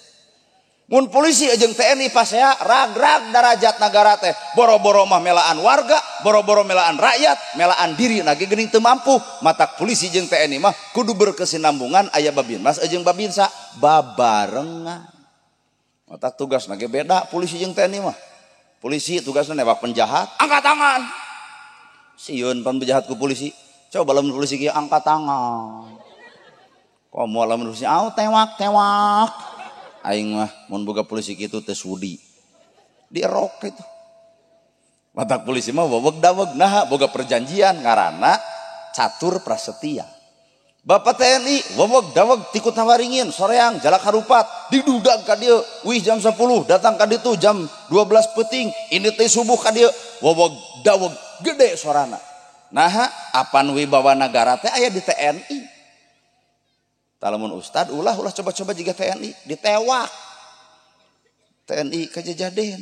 Mun polisi jeung TNI pasea ragrag darajat nagara teh. Boro-boro mah melaan warga, boro-boro melaan rakyat, melaan diri nage geuning teu mampu. Matak polisi jeung TNI mah kudu berkesinambungan aya babinmas jeung babinsa babarengan. Matak tugas nage beda polisi jeung TNI mah. Polisi tugasnya nembak penjahat, angkat tangan. Sieun pan penjahat ku polisi. Coba lamun polisi kieu angkat tangan. Komo lamun polisi au tewak-tewak. Aing mah mun boga polisi kitu teu sudi. Dierok kitu. Matak polisi mah weweg daweg naha boga perjanjian ngaranna catur prasetya. Bapak TNI weweg daweg ti Kutawaringin soreang jalak harupat didudag ka dieu wih jam 10 datang ka ditu jam 12 peuting ini teh subuh ka dieu weweg daweg gede sorana. Naha apan wibawa nagara teh aya di TNI. Tah lamun ustad ulah ulah coba-coba jiga TNI ditewak. TNI kajajaden.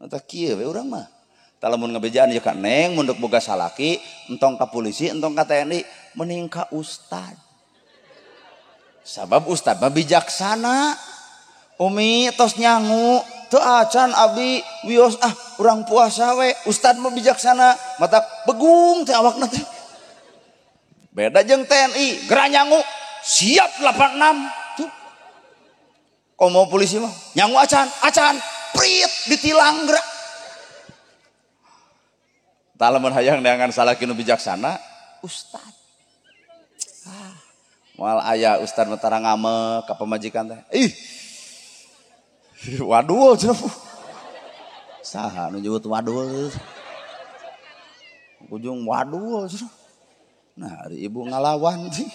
Eta kieu we urang mah. Tah lamun ngabejaan ieu ka neng mun deuk boga salaki entong ka polisi entong ka TNI mending ka ustad. Sabab ustad mah bijaksana. Umi tos nyangu teu acan abdi wios ah urang puasa we. Ustad mah bijaksana matak begung teh awakna teh. Beda jeung TNI geura nyangu siap 86 tuh. Komo polisi mah nyangu acan acan prit ditilang geura. Tah lamun hayang neangan salaki nu bijaksana ustad. Ah, moal aya ustad mah tara ngamek ka pamajikan teh. Ih. Wadul cenah. Saha nu nyebut wadul? Ujung wadul cenah. Nah, ari ibu ngalawan sih.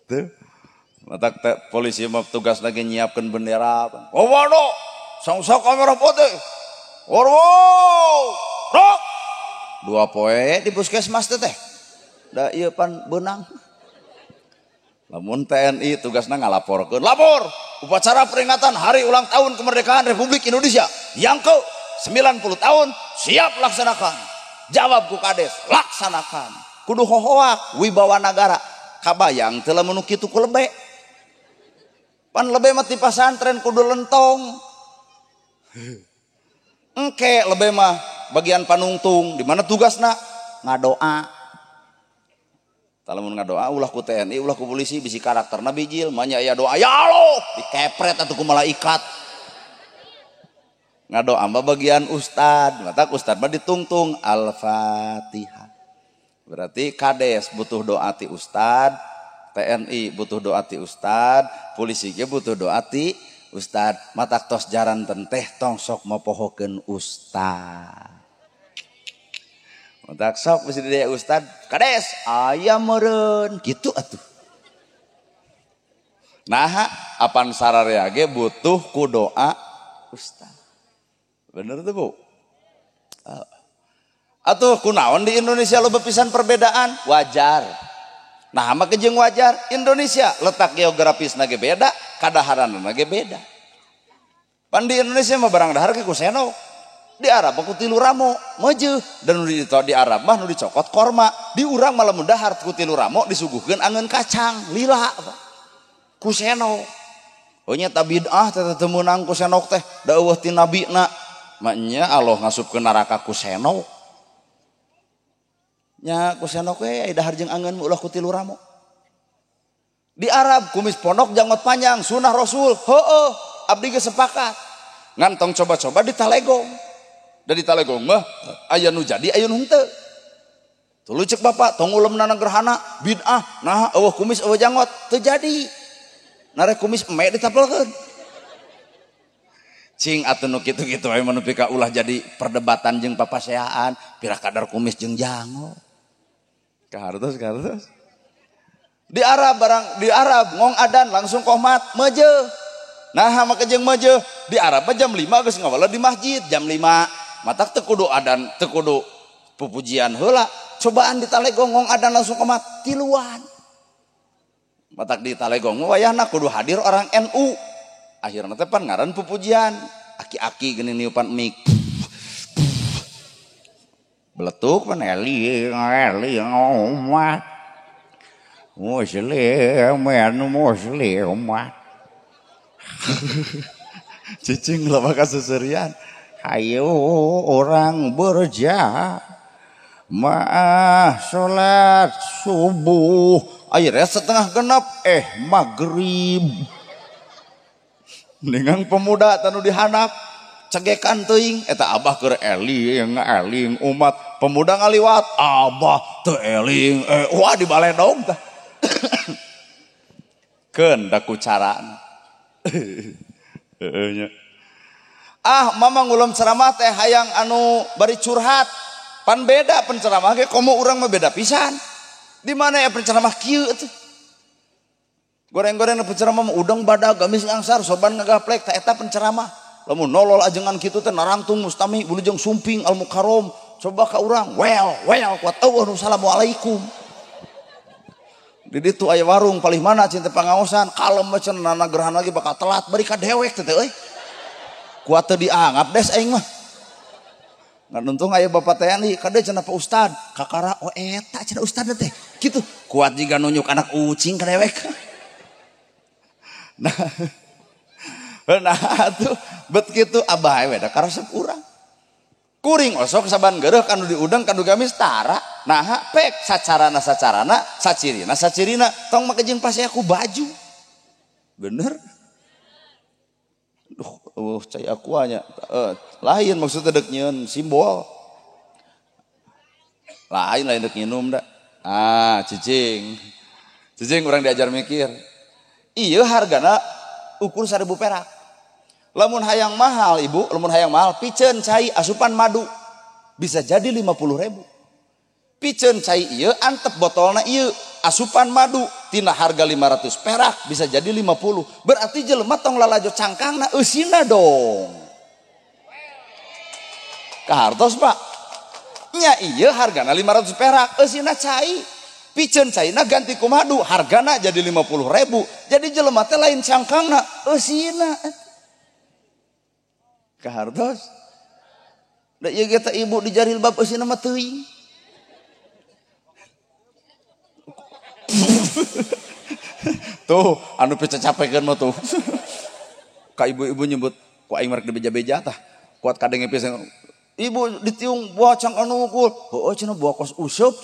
Tuh. Matak polisi mah tugas lagi nyiapkeun bendera. Oh, waduh. Sang-sang merah putih. Warwo. Rok. 2 poe di puskesmas teh. Da ieu pan beunang. Lamun TNI tugasna ngalaporkeun. Lapor upacara peringatan hari ulang tahun kemerdekaan Republik Indonesia yang ke 90 tahun siap laksanakan. Jawab ku kades, laksanakan. Kudu hohoak wibawa nagara. Kabayang teu lamun kitu ku lebe. Pan lebe mah ti pasantren kudu lentong. Engke lebe mah bagian panungtung di mana tugasna ngadoa. Tah lamun ngadoa ulah ku TNI, ulah ku polisi bisi karakterna bijil, manya aya doa ya Allah dikepret atuh ku malaikat. Ngadoa mah bagian ustad, matak ustad mah ditungtung Al-Fatihah. Berarti kades butuh doa ti ustad, TNI butuh doa ti ustad, polisi ge butuh doa ti ustad. Matak tos jaran tenteh tong sok mopohokeun ustad. Matak sok mesti di ustad, kades aya meureun kitu atuh. Nah, apan sararea ge butuh ku doa ustad. Bener tuh, Bu? Atuh kunaon di Indonesia loba pisan perbedaan? Wajar. Nah, maka jeung wajar Indonesia letak geografisna ge beda, kadaharanna ge beda. Pan di Indonesia mah barang dahar ge ku seno. Di Arab mah ku tilu ramo, meujeuh. Dan nu di Arab mah nu dicokot korma, di urang mah lamun dahar ku tilu ramo disuguhkeun angeun kacang, lila ku seno. Oh nya ta bid'ah teh teu meunang ku senok teh, da eueuh ti nabina. Maknya Allah ngasupkeun neraka ku senok. Nya ku senok we dahar jeung angeun ulah ku tilu ramo. Di Arab kumis pondok janggot panjang sunah Rasul, heueuh, abdi ge sepakat. Ngan tong coba-coba di Talegong. Da di Talegong mah aya nu jadi aya nu henteu. Tuluy cek bapak tong ulemna gerhana bid'ah, nah eueuh kumis eueuh janggot teu jadi. Narek kumis eme ditapelkeun. Cing atuh nu kitu-kitu we mah nepi ka ulah jadi perdebatan jeung papaseaan, pira kadar kumis jeung janggot. Kahartos kahartos. Di Arab barang di Arab ngong adan langsung qomat meujeuh. Nah maka jeung meujeuh di Arab mah jam 5 geus ngawala di masjid jam 5. Matak teu kudu adan teu kudu pupujian heula. Cobaan di Talegong ngong adan langsung qomat tiluan. Matak di Talegong wayahna kudu hadir orang NU. Akhirna teh pan ngaran pupujian. Aki-aki geuning niupan mic. Beletuk pan eling eling umat. Muslimin muslimat. Cicing loba kasusurian. Hayo orang berjamaah salat subuh. Akhirnya setengah genap maghrib. Dengan pemuda tanu dihandap cegekan teuing eta abah keur eling eling umat pemuda ngaliwat abah teu eling wah dibaledog tah. Keun da ku carana. Heueuh nya. Ah mama ngulem ceramah teh hayang anu bari curhat. Pan beda penceramah ge komo urang mah beda pisan. Di mana ya penceramah kieu atuh. Goreng-goreng penceramah mah udang badag gamis ngangsar soban ngagaplek tah eta penceramah. Lamun nolol ajengan kitu teh narangtung mustami bulujeng sumping al mukarrom coba ka urang well well kuat eueuh nu assalamualaikum. Di ditu aya warung palih mana cinta pangaosan kalem mah cenah nana gerhana lagi bakal telat bari ka dewek teh euy. Kuat teu dianggap des aing mah. Ngan untung aya bapak TNI kade cenah Pak Ustad kakara oh eta cenah ustad teh kitu kuat jiga nunjuk anak ucing ka dewek. Nah, nah tuh bet kitu abah we da karesep urang. Kuring osok saban gereuh kanu diudang kanu gamis tara. Nah pek sacarana sacarana sacirina sacirina tong make jeung pase aku baju. Bener? Duh, cai aku nya. Lain maksudnya dek nyieun simbol. Lain lain dek nginum da. Ah, cicing. Cicing urang diajar mikir. Iya hargana ukur 1000 perak. Lamun hayang mahal ibu, lamun hayang mahal piceun cai asupan madu bisa jadi 50.000. Piceun cai ieu antep botolna ieu asupan madu tina harga 500 perak bisa jadi 50. Berarti jelema tong lalajo cangkangna eusina dong. Kahartos Pak. Nya ieu hargana 500 perak eusina cai. Piceun caina ganti ku madu hargana jadi 50.000. Jadi jelema teh lain cangkangna eusina. Kahartos. Da ieu ge teh ibu di jarilbab eusina mah teuing. Tuh anu picacapekeun mah tuh. Ka ibu-ibu nyebut ku aing marek dibeja-beja tah. Kuat kadenge pisan. Ibu ditiung buah cangkang nu ngukul. Heueuh cenah buah kos useup.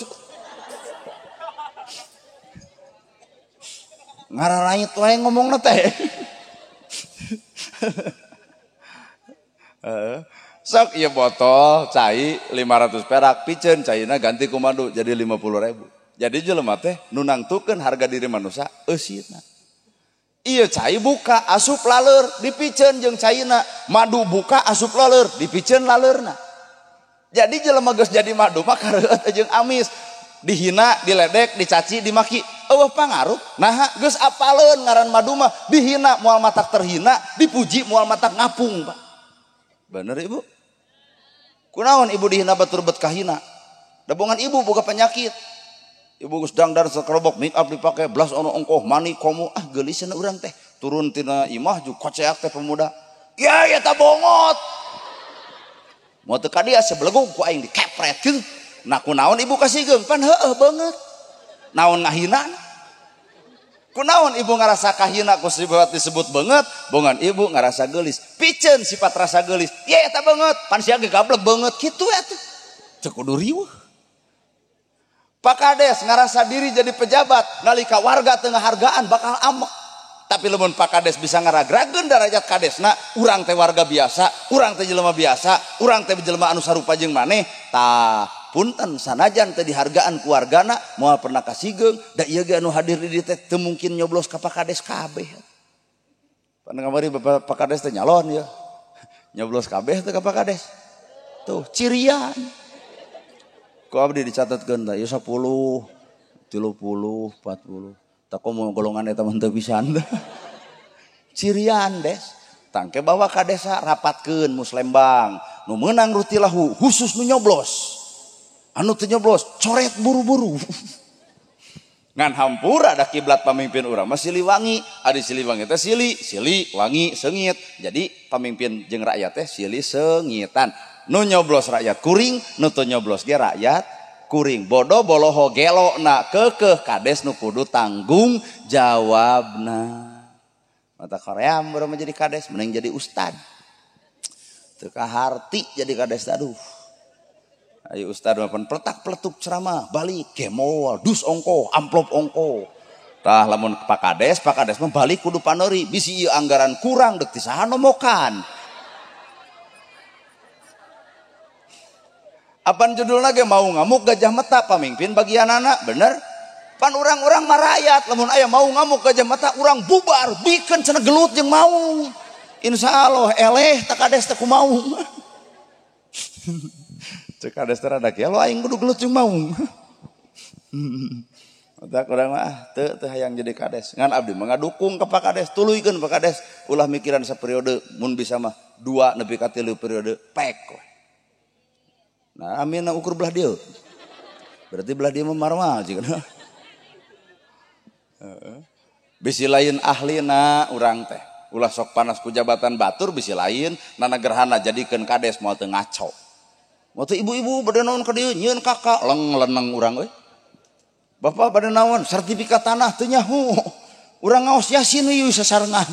Ngararait wae ngomongna teh. Sok ieu botol cai 500 perak piceun caina ganti ku madu jadi 50.000. Jadi jelema teh nu nangtukeun harga diri manusia eusina. Ieu cai buka asup laleur dipiceun jeung caina, madu buka asup laleur dipiceun laleurna. Jadi jelema geus jadi madu mah kareueut jeung amis, dihina, diledek, dicaci, dimaki, eueuh pangaruh. Naha geus apaleun ngaran madu mah, dihina moal matak terhina, dipuji moal matak ngapung, Pak. Bener Ibu? Kunaon ibu dihina batur bet kahina? Dabongan ibu boga penyakit. Ibu geus dangdar sakerobok make up dipake, blas ono ongkoh mani komo, ah geulis cenah urang teh. Turun tina imah ju koceak teh pemuda. Ya eta bongot. Mau teu ka dia sebelegug ku aing dikepret kitu. Nah kunaon ibu kasigeung pan heueuh beungeut. Naon ngahina? Kunaon ibu ngarasa kahina ku sifat disebut beungeut, bongan ibu ngarasa geulis. Piceun sifat rasa geulis. Ya eta beungeut, pan sia ge gablek beungeut kitu atuh. Teu kudu riweuh. Pak Kades ngarasa diri jadi pejabat, nalika warga teu ngahargaan bakal amek. Tapi lamun Pak Kades bisa ngaragrageun darajat kadesna, urang teh warga biasa, urang teh jelema biasa, urang teh jelema anu sarupa jeung maneh, tah punten sanajan teh dihargaan ku wargana moal pernah kasigeung, da ieu ge anu hadir di dieu teh teu mungkin nyoblos ka Pak Kades kabeh. Pan kamari Bapak Pak Kades teh nyalon ya. Nyoblos kabeh teh ka Pak Kades. Tuh cirian. Ku abdi dicatatkeun tah ieu 10, 30, 40. Tak mau golongan eta mah teu pisan. Cirian des. Tangke bawa ka desa rapatkeun muslembang. Nu meunang rutilahu khusus nu nyoblos. Anu teu nyoblos coret buru-buru. Ngan hampura da kiblat pamimpin urang mah Siliwangi, ari Siliwangi teh sili, sili wangi seungit. Jadi pamimpin jeung rakyat teh sili seungitan. Nu nyoblos rakyat kuring, nu teu nyoblos ge rakyat kuring. Bodoh boloho gelo na kekeh kades nu kudu tanggung jawabna. Mata Korea baru menjadi kades, mending jadi ustad. Teu kaharti jadi kades aduh. Ayo ustad mah pan peletak-peletuk ceramah, balik gemol, dus ongko, amplop ongko. Tah lamun Pak Kades mah balik kudu paneri, bisi ieu anggaran kurang deuk ti saha nomokan. Apan judulna ge mau ngamuk gajah meta pamimpin bagian anak, bener? Pan urang-urang marayat lamun aya mau ngamuk gajah meta urang bubar, bikeun cenah gelut jeung mau. Insyaallah eleh tak kades teh kumaung. Cek kades teh rada kieu aing kudu gelut jeung maung. Otak urang mah teu teu hayang jadi kades. Ngan abdi mah ngadukung ka Pak Kades, tuluykeun Pak Kades, ulah mikiran saperiode mun bisa mah 2 nepi ka 3 periode pek. Nah, amin ukur belah dia. Berarti belah dia mah marmal jika. Bisi lain ahlina urang teh. Ulah sok panas ku jabatan batur bisi lain nana gerhana jadikeun kades moal teu ngaco. Moal teu ibu-ibu bade naon ka dieu nyieun kakak leng leneng urang euy. Bapak bade naon sertifikat tanah teu nyaho. Urang ngaos yasin ieu sasarengan.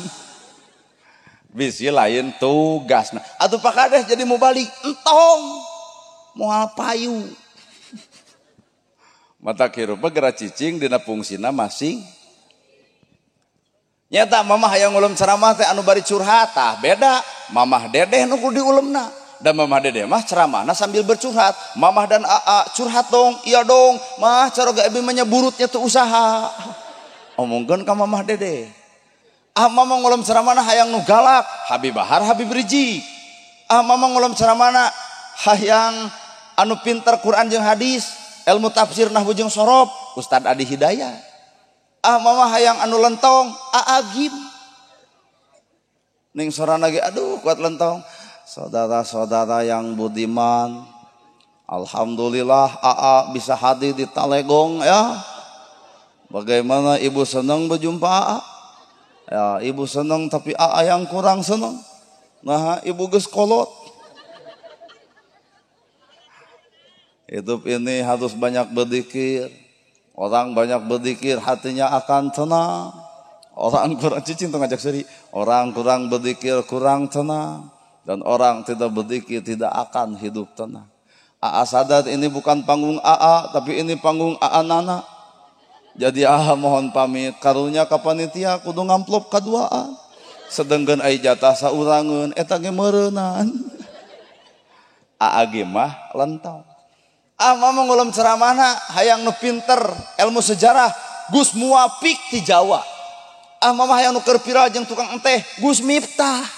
Bisi lain tugasna. Atuh Pak Kades jadi mau balik entong. Moal payu. Mata hirup geura cicing dina fungsina masing. Nyata mamah hayang ngulem ceramah teh anu bari curhat tah beda. Mamah dedeh nu kudu diulemna. Dan mamah dedeh mah ceramahna sambil bercurhat. Mamah dan aa curhat dong, iya dong. Mah caroga abi mah nyeburutnya teu usaha. Omongkeun ka mamah dedeh. Ah mamah ngulem ceramahna hayang nu galak, Habib Bahar Habib Rizik. Ah mamah ngulem ceramahna hayang anu pinter Quran jeung hadis, ilmu tafsir nahwu jeung sorob, Ustad Adi Hidayat. Ah mama hayang anu lentong, Aagim. Ning sorana ge aduh kuat lentong. Saudara-saudara yang budiman, alhamdulillah AA bisa hadir di Talegong ya. Bagaimana ibu senang berjumpa AA? Ya, ibu senang tapi AA yang kurang senang. Nah, ibu geus kolot. Hidup ini harus banyak berzikir. Orang banyak berzikir hatinya akan tenang. Orang kurang cicing tuh ngajak seri. Orang kurang berzikir kurang tenang. Dan orang tidak berzikir tidak akan hidup tenang. AA sadar ini bukan panggung AA, tapi ini panggung AA Nana. Jadi AA mohon pamit. Karunya ka panitia kudu ngamplop kaduaan. Sedengkeun ai jatah saurangeun eta ge meureunan. AA ge mah lentong. Ah mama ngulem ceramahna hayang nu pinter ilmu sejarah Gus Muwafik ti Jawa. Ah mama hayang nu keur viral jeung tukang enteh Gus Miftah.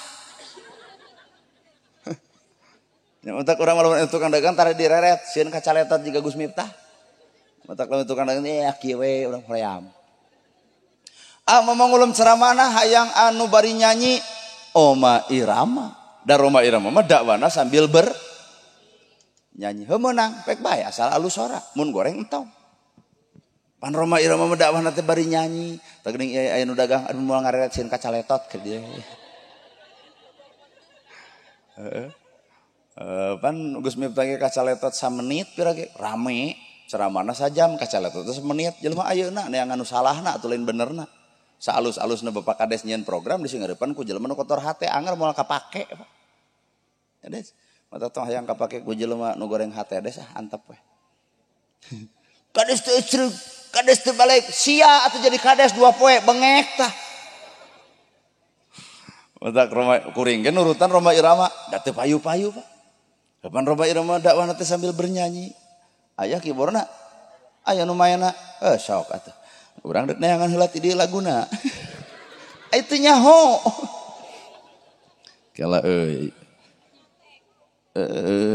Nya matak urang mah lamun tukang dagang tara direret sieun kacaletot jiga Gus Miftah. Matak lamun tukang dagang ya kieu we urang hoream. Ah mamang ulum ceramahna hayang anu bari nyanyi Oma Irama. Da Roma Irama mah dakwana sambil ber nyanyi. Heuh meunang pek bae asal alus sora mun goreng entong. Pan Roma Irama mah dakwana teh bari nyanyi. Tah geuning ieu aya nu dagang aduh moal ngareret sieun kacaletot keur dieu. Heeh. Pan Gus Miftah ge kacaletot samenit pira ge rame ceramahna sajam kacaletot teh semenit jelema ayeuna neangan nu salahna atuh lain benerna. Saalus-alusna Bapak Kades nyieun program di singeurepan ku jelema nu kotor hate anger moal kapake Pak. Des, mata tong hayang kapake ku jelema nu goreng hate des ah antep we. Kades teu ecreug, kades teu balik, sia atuh jadi kades 2 poe bengek tah. Matak Roma kuring ge nurutan Roma Irama, da teu payu-payu Pak. Kapan Roma Irama dakwahna teh sambil bernyanyi. Aya kiborna, aya nu maenna, sok atuh. Urang dek neangan heula ti dieu laguna. Itu nyaho. Kela euy.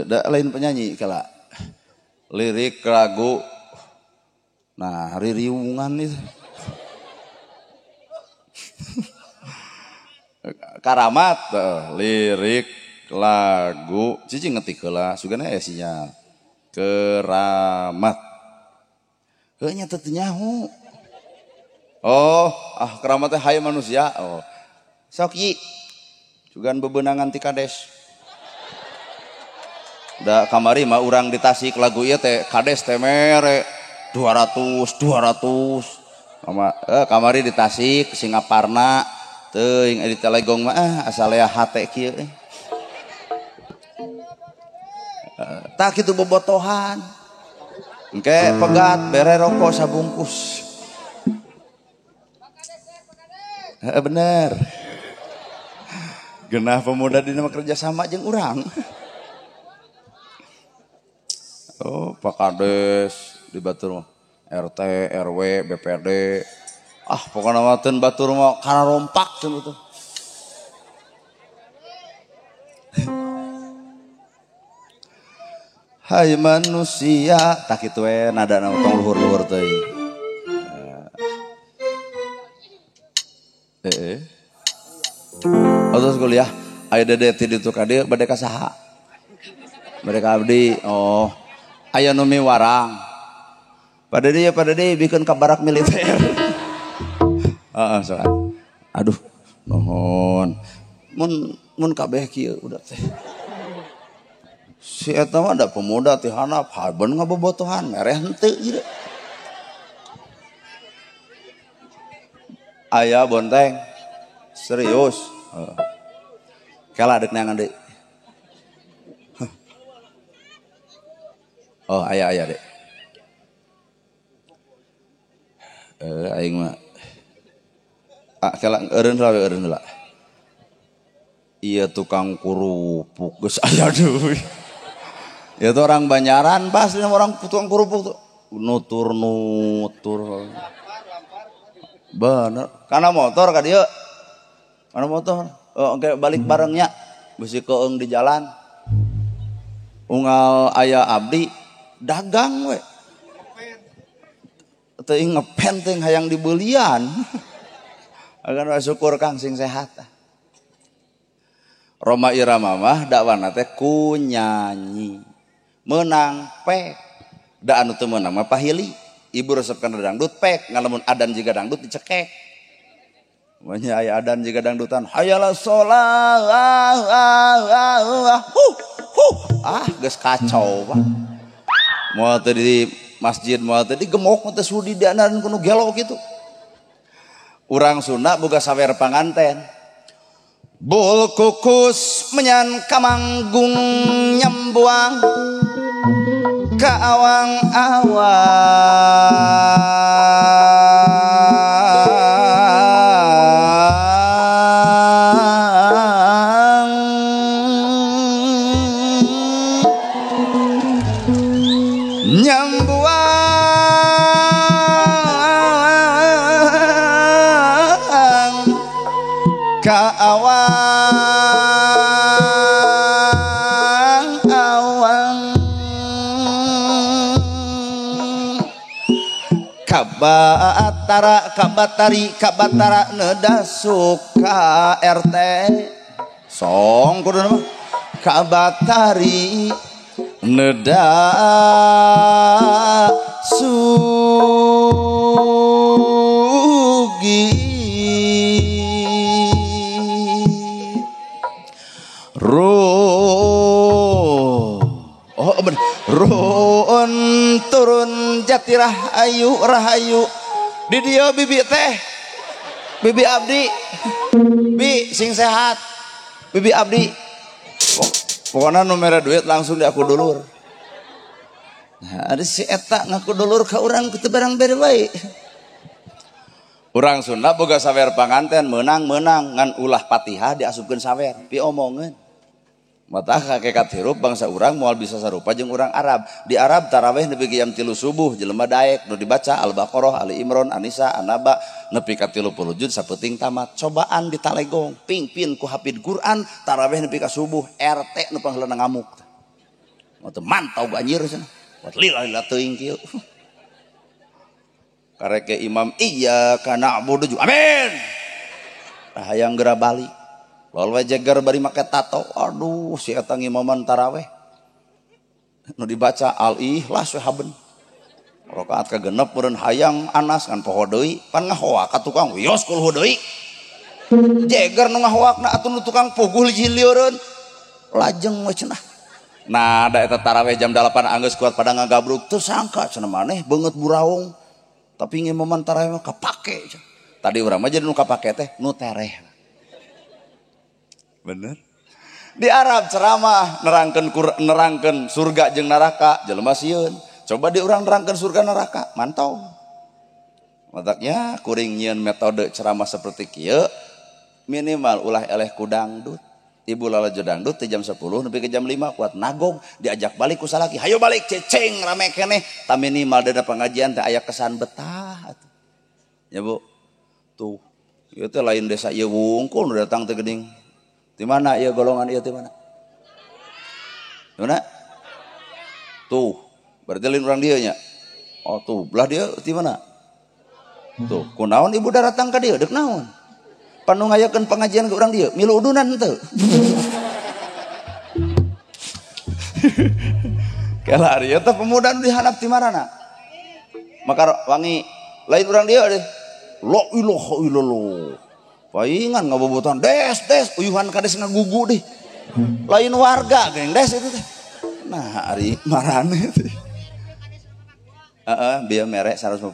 Da lain penyanyi kela. Lirik lagu nah ririungan itu. Karamat lirik lagu cicing ngetik heula sugana aya sinyal. Keramat. Heuh nya teu nyaho. Oh, ah keramat teh haye manusia. Oh. Sok yi. Sugan bebenangan ti kades. Da kamari mah urang di Tasik lagu ieu teh kades teh mere 200 200. Sama kamari di Tasik Singaparna teuing di Telegong mah ah asal aya hate kieu eh. Tah kitu bobotohan. Engke pegat bere rokok sabungkus. Bener. Genah pemuda di nama kerja sama jeung urang. Oh, Pak Kades di batur mah RT, RW, BPD. Ah, pokokna mah teun batur mah kana rompak teun tuh. Hai manusia, tah kitu we nadana tong luhur-luhur teuing. Oh, terus kuliah aya dede ti ditu ka dieu bade ka saha? Bade ka abdi. Oh, aya nu miwarang. Pada dieu bikeun ka barak militer. Heeh, sok. Aduh, nuhun. Mun kabeh kieu udah teh. Si eta mah da pemuda ti handap haben ngabobotohan mereh henteu ieu. Aya bonteng. Serius. Kela dek neangan deui. Oh, aya aya dek. Aing mah ah kela eureun heula we eureun heula. Ieu tukang kerupuk geus aya deui. Ieu tuh orang Banyaran pasti orang tukang kerupuk tuh nutur-nutur. Bener, karena motor ka dieu. Karena motor, oh, oke balik barengnya. Bisi keung di jalan. Unggal aya abdi dagang we. Teuing ngepen teuing hayang dibelian. Agan syukur Kang sing sehat. Roma Irama mah dakwana teh ku nyanyi. Menang pek. Da anu teu meunang mah pahili. Ibu resep kana dangdut pek, ngalamun adan jiga dangdut dicekek. Banyak aya adan jiga dangdutan. Hayalah sholat. Huh, huh. Ah, geus kacau Pak. Moal teu di masjid, moal teu di gemok, teu sudi diandaran kuno gelo kitu. Urang Sunda boga sawer panganten. Bul kukus menyan kamanggung nyembuang ka awang-awang. Nyembuang ka awang. Kabatara kabatari kabatara neda suka RT song kudu nama kabatari neda sugi oh bener ruun turun jatirah ayu rahayu di dia bibi teh bibi abdi bi sing sehat bibi abdi pokoknya nu mere duit langsung di aku dulur. Nah, ada si eta ngaku dulur ka urang teu barang bere wae. Urang Sunda boga sawer panganten meunang-meunang ngan ulah Fatihah diasupkeun sawer piomongeun. Mata hakikat hirup bangsa urang moal bisa sarupa jeung urang Arab. Di Arab taraweh nepi ka jam 3 subuh jelema daek nu dibaca Al-Baqarah, Ali Imran, An-Nisa, An-Naba nepi ka 30 juz sapeuting tamat. Cobaan di Talegong, pingpin ku hafid Quran taraweh nepi ka subuh RT nu pangheulana ngamuk. Mata mantau anjir cenah. Wat lila-lila teuing kieu. Karek ke imam iya kana na'budu amin. Hayang geura balik. Lalu jeger bari make tato, aduh si eta ngimaman taraweh. Nu dibaca al-ikhlas we haben. Rakaat kagenep meureun hayang Anas ngan poho deui, pan ngahoak ka tukang wios kulhu deui. Jeger nu ngahoakna atuh nu tukang puguh lieureun. Lajeng we cenah. Nah, da eta taraweh jam 8 anggeus kuat pada ngagabruk teu sangka cenah maneh beungeut buraung. Tapi ngimaman taraweh mah kapake cenah. Tadi urang mah jadi nu kapake teh nu tereh. Bener. Di Arab ceramah nerangkeun surga jeung neraka jelema sieun. Coba di urang nerangkeun surga neraka, mantau. Mataknya kuring nyieun metode ceramah seperti kieu minimal ulah eleh ku dangdut. Ibu lalajo dangdut ti jam 10 nepi ke jam 5 kuat nagog diajak balik ku salaki. Hayo balik ceceng rame keneh. Ta minimal dina pengajian teh aya kesan betah atuh. Ya Bu. Tuh, ieu teh lain desa ieu wungkul nu datang teh geuning. Di mana ya golongan ieu teh mana? Di mana? Tuh, berarti lain urang dieu nya. Oh tuh, belah dieu di mana? Tuh, kunaon ibu datang ka dieu deuk naon? Panu ngayakeun pengajian ke urang dieu, milu udunan henteu. Kela ari eta pemuda nu dihandap ti marana? Maka wangi lain urang dieu deh. La ilaha illallah. Paingan ngabobotan des des uyuhan kades ngagugu deh. Lain warga geng des itu teh. Nah, ari marane teh. Heeh, bieu mere 150.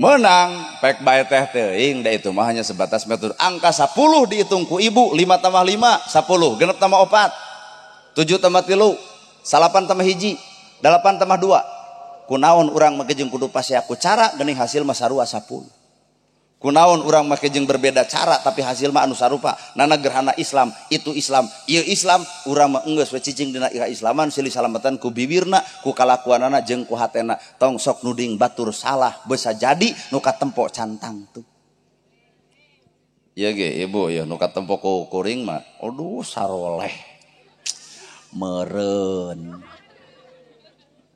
Menang pek bae teh teuing da itu mah hanya sebatas metode. Angka 10 dihitung ku ibu, 5 tambah 5 10, genep tambah 4, 7 tambah 3, 9 tambah 1, 8 tambah 2. Kunaon urang make jeung kudu pasea ku cara geuning hasil mah sarua 10. Kunaon urang make jeung berbeda cara tapi hasil mah anu sarupa. Nana gerhana Islam, itu Islam, ieu Islam, urang mah enggeus we cicing dina kaislaman silih salamatan ku bibirna, ku kalakuanana jeung ku hatena. Tong sok nuding batur salah bisa jadi nu katempo cantang tuh. Ieu ge ibu ieu nu katempo ku kuring mah aduh saroleh. Meureun.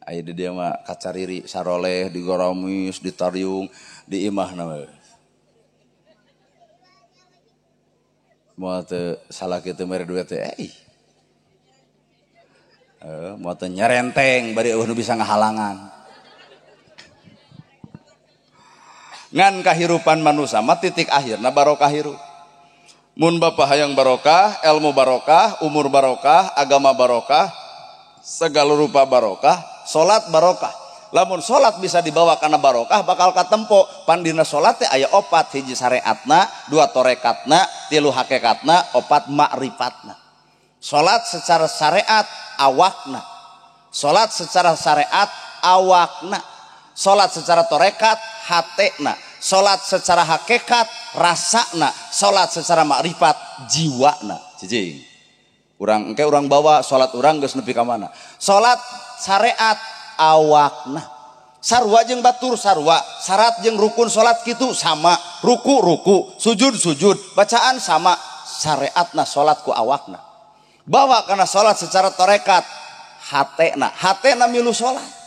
Aya di dia mah kacariri saroleh digoromis ditariung di imahna mah. Moal teu salah kitu mere duit teh euy. Moal teu nyerenteng bari eueuh nu bisa ngahalangan. Ngan kahirupan manusia mah titik akhirna barokah hirup. Mun bapak hayang barokah, ilmu barokah, umur barokah, agama barokah, segala rupa barokah, salat barokah. Lamun salat bisa dibawa kana barokah bakal katempo. Pandina salat teh aya 4, hiji syariatna, 2 torekatna, 3 hakikatna, 4 makrifatna. Salat secara syariat awakna. Salat secara syariat awakna. Salat secara torekat hatena. Salat secara hakikat rasana. Salat secara makrifat jiwana. Cicing. Urang engke urang bawa salat urang geus nepi ka mana. Salat syariat awakna. Sarua jeung batur sarua, syarat jeung rukun salat kitu sama, ruku ruku, sujud sujud, bacaan sama, syariatna salat ku awakna. Bawa kana salat secara tarekat, Hatena, hatena milu salat.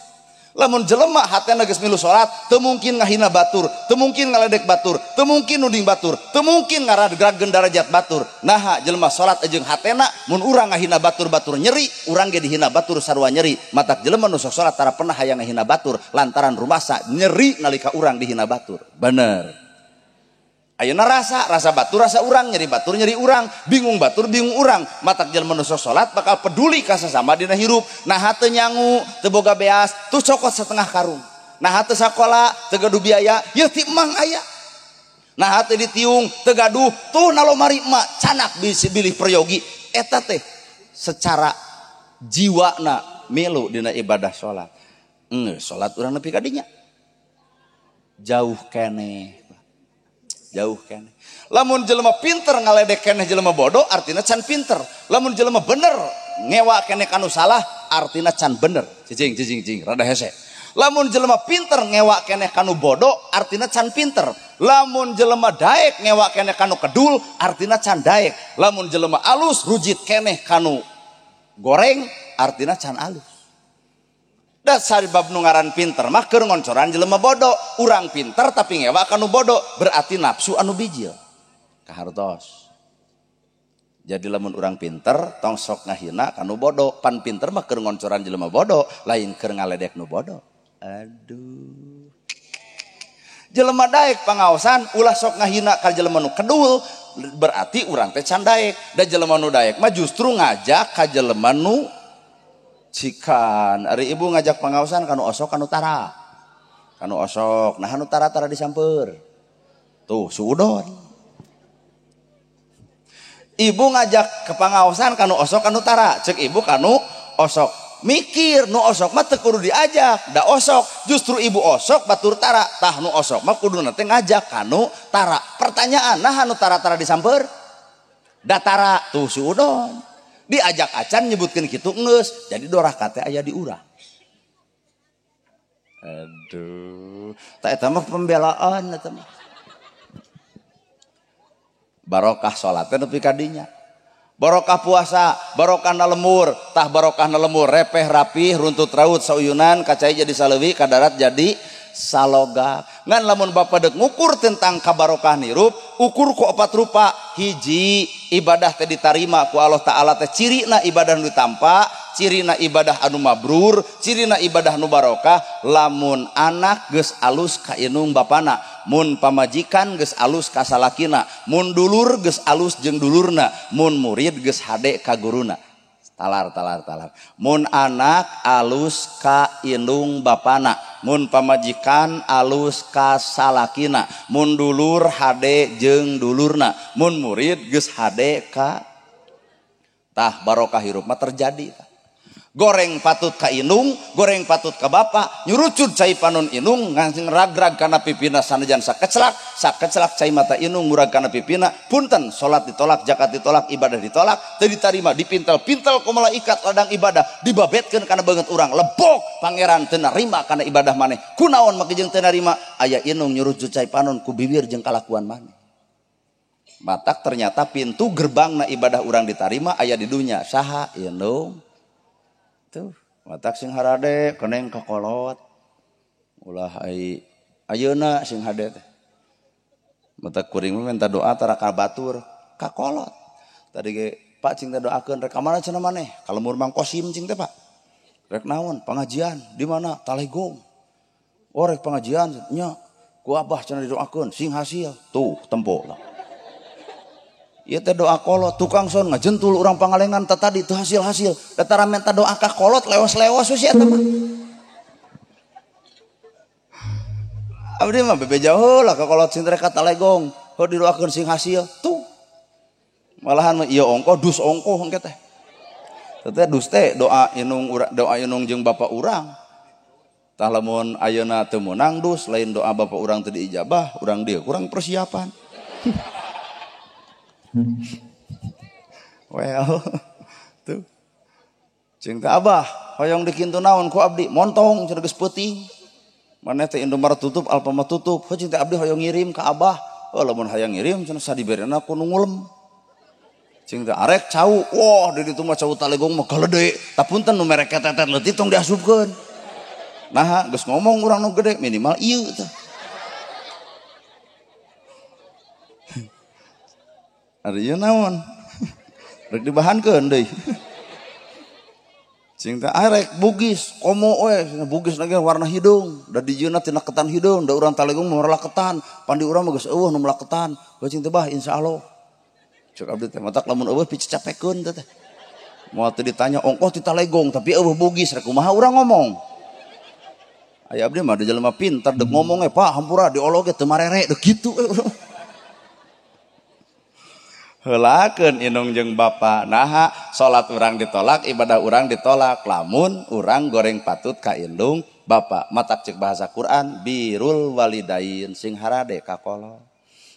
Lamun jelema hatena geus milu salat, teu mungkin ngahina batur, teu mungkin ngaledek batur, teu mungkin nuding batur, teu mungkin ngaragrageun darajat batur. Naha jelema salat jeung hatena, mun urang ngahina batur-batur nyeri, urang ge dihina batur sarua nyeri. Matak jelema nu sok salat tara pernah hayang ngahina batur lantaran rumasa nyeri nalika urang dihina batur. Bener. Ayeuna rasa, rasa batur rasa urang, nyeri batur nyeri urang, bingung batur bingung urang. Matak jelema nu sok salat bakal peduli ka sasama dina hirup. Naha teu nyangu, teu boga beas, tuh cokot setengah karung. Naha teu sakola, teu gaduh biaya, yeuh ti emang aya. Naha teu ditiung, teu gaduh, tuh nalomari emak canak bilih peryogi. Eta teh secara jiwana milu dina ibadah salat. Enggeus salat urang nepi ka dinya. Jauh keneh. Jauh keneh. Lamun jelema pinter ngaledek keneh jelema bodoh artinya can pinter. Lamun jelema bener ngewa keneh kanu salah artinya can bener. Cicing cicing cicing rada hese. Lamun jelema pinter ngewa keneh kanu bodoh artinya can pinter. Lamun jelema daek ngewa keneh kanu kedul artinya can daek. Lamun jelema alus rujit keneh kanu goreng artinya can alus. Dasar bab nu ngaran pinter mah keur ngoncoran jelema bodoh. Urang pinter tapi ngewa kanu bodoh berarti nafsu anu bijil. Kahartos. Jadi lamun urang pinter tong sok ngahina kanu bodoh. Pan pinter mah keur ngoncoran jelema bodoh, lain keur ngaledek nu bodoh. Aduh. Jelema daek pangaosan ulah sok ngahina ka jelema nu kedul berarti urang teh can daek. Da jelema nu daek mah justru ngajak ka jelema nu cikan. Ari ibu ngajak pangaosan kanu osok kanu tara. Kanu osok, nah anu tara-tara disamper. Tuh suudon. Ibu ngajak ke pangaosan kanu osok kanu tara. Cek ibu kanu osok. Mikir nu osok mah teu kudu diajak, da osok. Justru ibu osok batur tara. Tah nu osok mah kuduna teh ngajak kanu tara. Pertanyaan, nah anu tara-tara disamper? Da tara, tuh suudon. Diajak acan nyebutkeun kitu geus, jadi doraka teh aya di urang. Aduh, tah eta mah pembelaan eta mah. Barokah salat teh nepi ka dinya. Barokah puasa, barokah na lemur, tah barokah na lemur repeh rapih runtut raut sauyunan kacai jadi saleuwi kadarat jadi saloga. Ngan lamun bapa dek ngukur tentang kabarokah nirup, ukur ku opat rupa. Hiji, ibadah teh ditarima ku Allah Ta'ala teh cirina ibadah nu ditampa, cirina ibadah anu mabrur, cirina ibadah nu barokah. Lamun anak geus alus ka inung bapana, mun pamajikan geus alus ka salakina, mun dulur geus alus jeung dulurna, mun murid geus hade ka guruna. Talar talar talar. Mun anak alus ka indung bapana, mun pamajikan alus ka salakina, mun dulur hade jeung dulurna, mun murid geus hade ka tah barokah hirup mah terjadi. Goreng patut ka indung, goreng patut ka bapa, nyurucut cai panon indung, ngragrag kana pipina sanajan sakeclak, sakeclak cai mata indung murag kana pipina, punten salat ditolak, zakat ditolak, ibadah ditolak, teu ditarima, dipintel-pintel ku malaikat ladang ibadah, dibabetkeun kana beungeut urang, lebok pangeran teu narima kana ibadah maneh. Kunaon make jeung teu narima? Aya indung nyurucut cai panon ku bibir jeung kalakuan maneh. Matak ternyata pintu gerbangna ibadah urang ditarima aya di dunya, saha indung? Tuh, matak sing harade keneng kakolot. Ulah ai ayeuna sing hade teh. Matak kuring mah minta doa tara ka batur, kakolot. Tadi ge Pak cing teh doakeun rek ka mana cenah maneh? Ka lembur Mang Kosim cing teh Pak. Rek naon? Pengajian di mana? Talegong. Oh rek pengajian nya ku abah cenah didoakeun sing hasil. Tuh tempo lah. Ieu teh doa kolot, tukang son ngajentul urang Pangalengan teh tadi teu hasil-hasil. Datara minta doa ka kolot leos-leos we si eta mah. Abdi mah bebe jauh lah ka kolot sing rek ka Talegong, heuh didoakeun sing hasil. Tuh. Malahan mah ieu ongkoh dus ongkoh engke teh. Teh dus teh doa inung doa inung jeung bapa urang. Tah lamun ayeuna teu meunang dus lain doa bapa urang teu diijabah, urang dieu kurang persiapan. Well, tuh. Jeung teh abah, hoyong dikintu naon ku abdi, montong cenah geus peuting. Maneh teh Indomaret tutup, Alfamart tutup. Heuh jeung teh abdi hoyong ngirim ka abah. Oh lamun hayang ngirim cenah sadiberena ku nu ngulem. Cing teh arek cau, wah di ditu mah cau Talegong mah galede, tapunten nu merek ketetet leutik tong diasupkeun. Nah, geus ngomong urang nu gede minimal ieu teh. Ari ieu naon? Rek dibahankeun deui. Cing teh arek Bugis, komo we, Bugis lagi warna hidung, da dijieunna tina ketan hidung, da urang Talegong mah melak ketan, pandi urang mah geus eueuh nu melak ketan. Heuh cing teh bah insyaallah. Cek abdi teh matak lamun eueuh picacapekeun teh. Moal teu ditanya ongkoh ti Talegong tapi eueuh Bugis rek kumaha urang ngomong. Aya abdi mah da jelema pintar deuk ngomong we Pak hampura diolog ge teu marere deuk kitu. Heulakeun indung jeung bapa naha salat urang ditolak ibadah urang ditolak lamun urang goreng patut ka indung bapa matak cek bahasa Quran birul walidain sing harade ka kolot.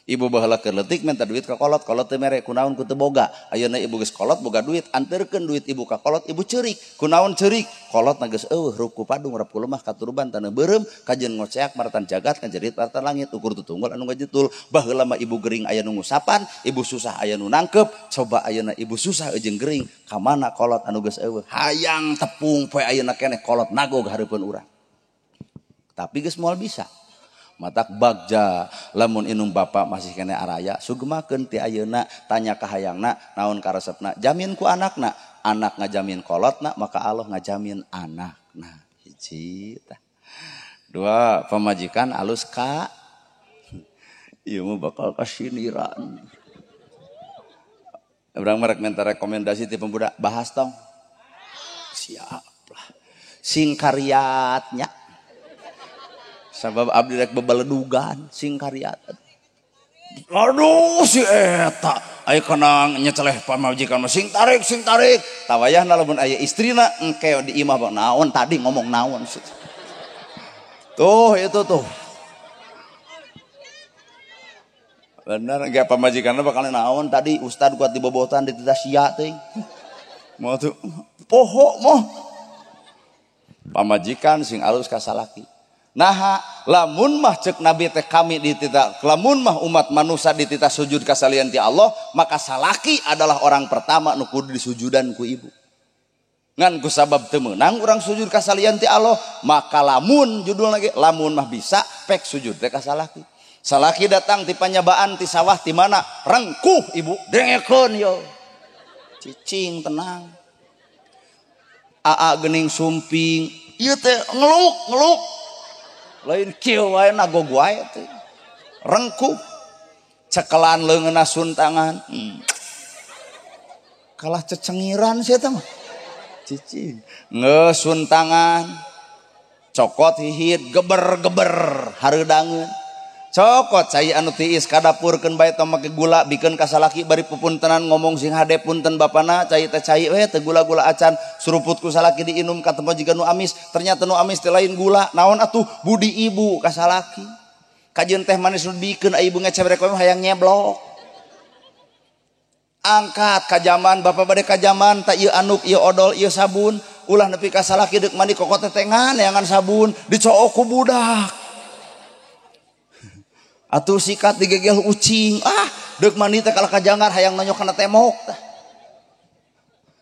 Ibu baheula keur leutik minta duit ka kolot, kolot teu mere kunaon ku teu boga. Ayeuna ibu geus kolot boga duit, anterkeun duit ibu ka kolot, ibu ceurik. Kunaon ceurik? Kolot na geus eueuh ruku padung rap ku lemah katuruban taneuh beureum, kajeun ngoceak maratan jagat ngajerit maratan langit ukur tutunggul anu ngajetul. Baheula mah ibu gering aya nu ngusapan, ibu susah aya nu nangkep. Coba ayeuna ibu susah jeung gering, ka mana kolot anu geus eueuh? Hayang tepung poe ayeuna keneh kolot nagog hareupeun urang. Tapi geus moal bisa. Matak bagja lamun inum bapak masih kene araya sugemakeun ti ayeuna tanya ka hayangna naon karesepna jamin ku anakna anak ngajamin kolotna maka Allah ngajamin anakna hiji tah dua pamajikan alus ka ieu mah bakal kasiniran urang merek minta rekomendasi ti pemuda bahas tong siap lah sing kariatnya sabab abdi rek bebeledugan sing kariat. Aduh si eta aya kana nyeceleh pamajikan mah sing tarik sing tarik. Tawayahna lamun aya istrina engke di imah bang naon tadi ngomong naon. Tuh itu tuh. Bener engke pamajikanna bakal naon tadi ustad kuat dibobotan dititah sia teuing. Moal tuh poho moh. Pamajikan sing alus ka salaki. Nah, lamun mah cek nabi teh kami ditita, lamun mah umat manusia ditita sujud kasalian ti Allah, maka salaki adalah orang pertama nu kudu disujudan ku ibu. Ngan ku sabab teu meunang urang sujud kasalian ti Allah, maka lamun judul lagi lamun mah bisa pek sujud teh ka salaki. Salaki datang ti panyabaan ti sawah ti mana, rengkuh ibu, dengekeun yo. Cicing tenang. Aa geuning sumping, ieu teh ngeluk ngeluk. Lain kieu wae nagog wae teh. Rengkuh. Cekelan leungeunna suntangan. Kalah cecengiran sia teh mah. Cicing. Ngeus suntangan. Cokot hihit geber-geber hareudangeun. Cokot cai anu tiis ka dapurkeun bae tong make gula bikeun ka salaki bari pupuntenan ngomong sing hade punten bapana cai teh cai we teu gula-gula acan suruput ku salaki diinum ka tempo jiga nu amis ternyata nu amis teh lain gula naon atuh budi ibu ka salaki kajeun teh manis nu dibikeun ibu ngecebrek we hayang nyeblok angkat ka jaman bapa bade ka jaman tak ieu anuk ieu odol ieu sabun ulah nepi ka salaki deuk mandi kokot tetengan neangan sabun dicook ku budak atuh sikat digegel ucing ah deuk mandi teh kalah kajangar hayang nonyok kana temok tah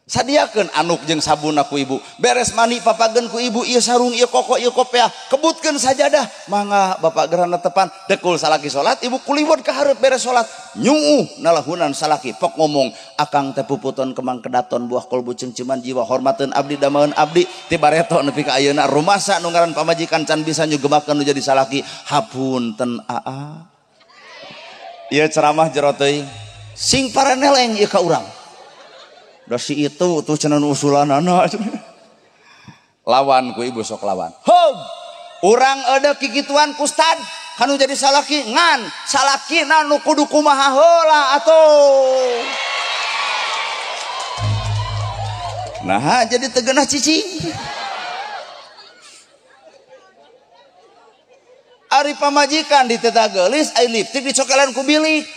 sadiakeun anuk jeung sabunna ku ibu beres mandi papageun ku ibu ieu sarung ieu koko ieu kopeah kebutkeun sajadah mangga bapak gerana tepan dekul salaki salat ibu kuliwot ka hareup beres salat nyuuh nalahunan salaki pok ngomong akang teh puputon kemang kedaton buah kolbu cengceman jiwa hormateun abdi damaeun abdi ti bareto nepi ka ayeuna rumasa nu ngaran pamajikan can bisa nyugemakeun nu jadi salaki hapunten aa ieu ceramah jero teuing sing paraneleng ieu ka urang da si itu tuh cenah usulanana lawan ku ibu sok lawan hog urang eueuh kikituan kustad kanu jadi salaki ngan salakina nu kudu kumaha heula atuh nah jadi teu geunah cicing ari pamajikan dititah geulis ari liptik dicokelan ku bilik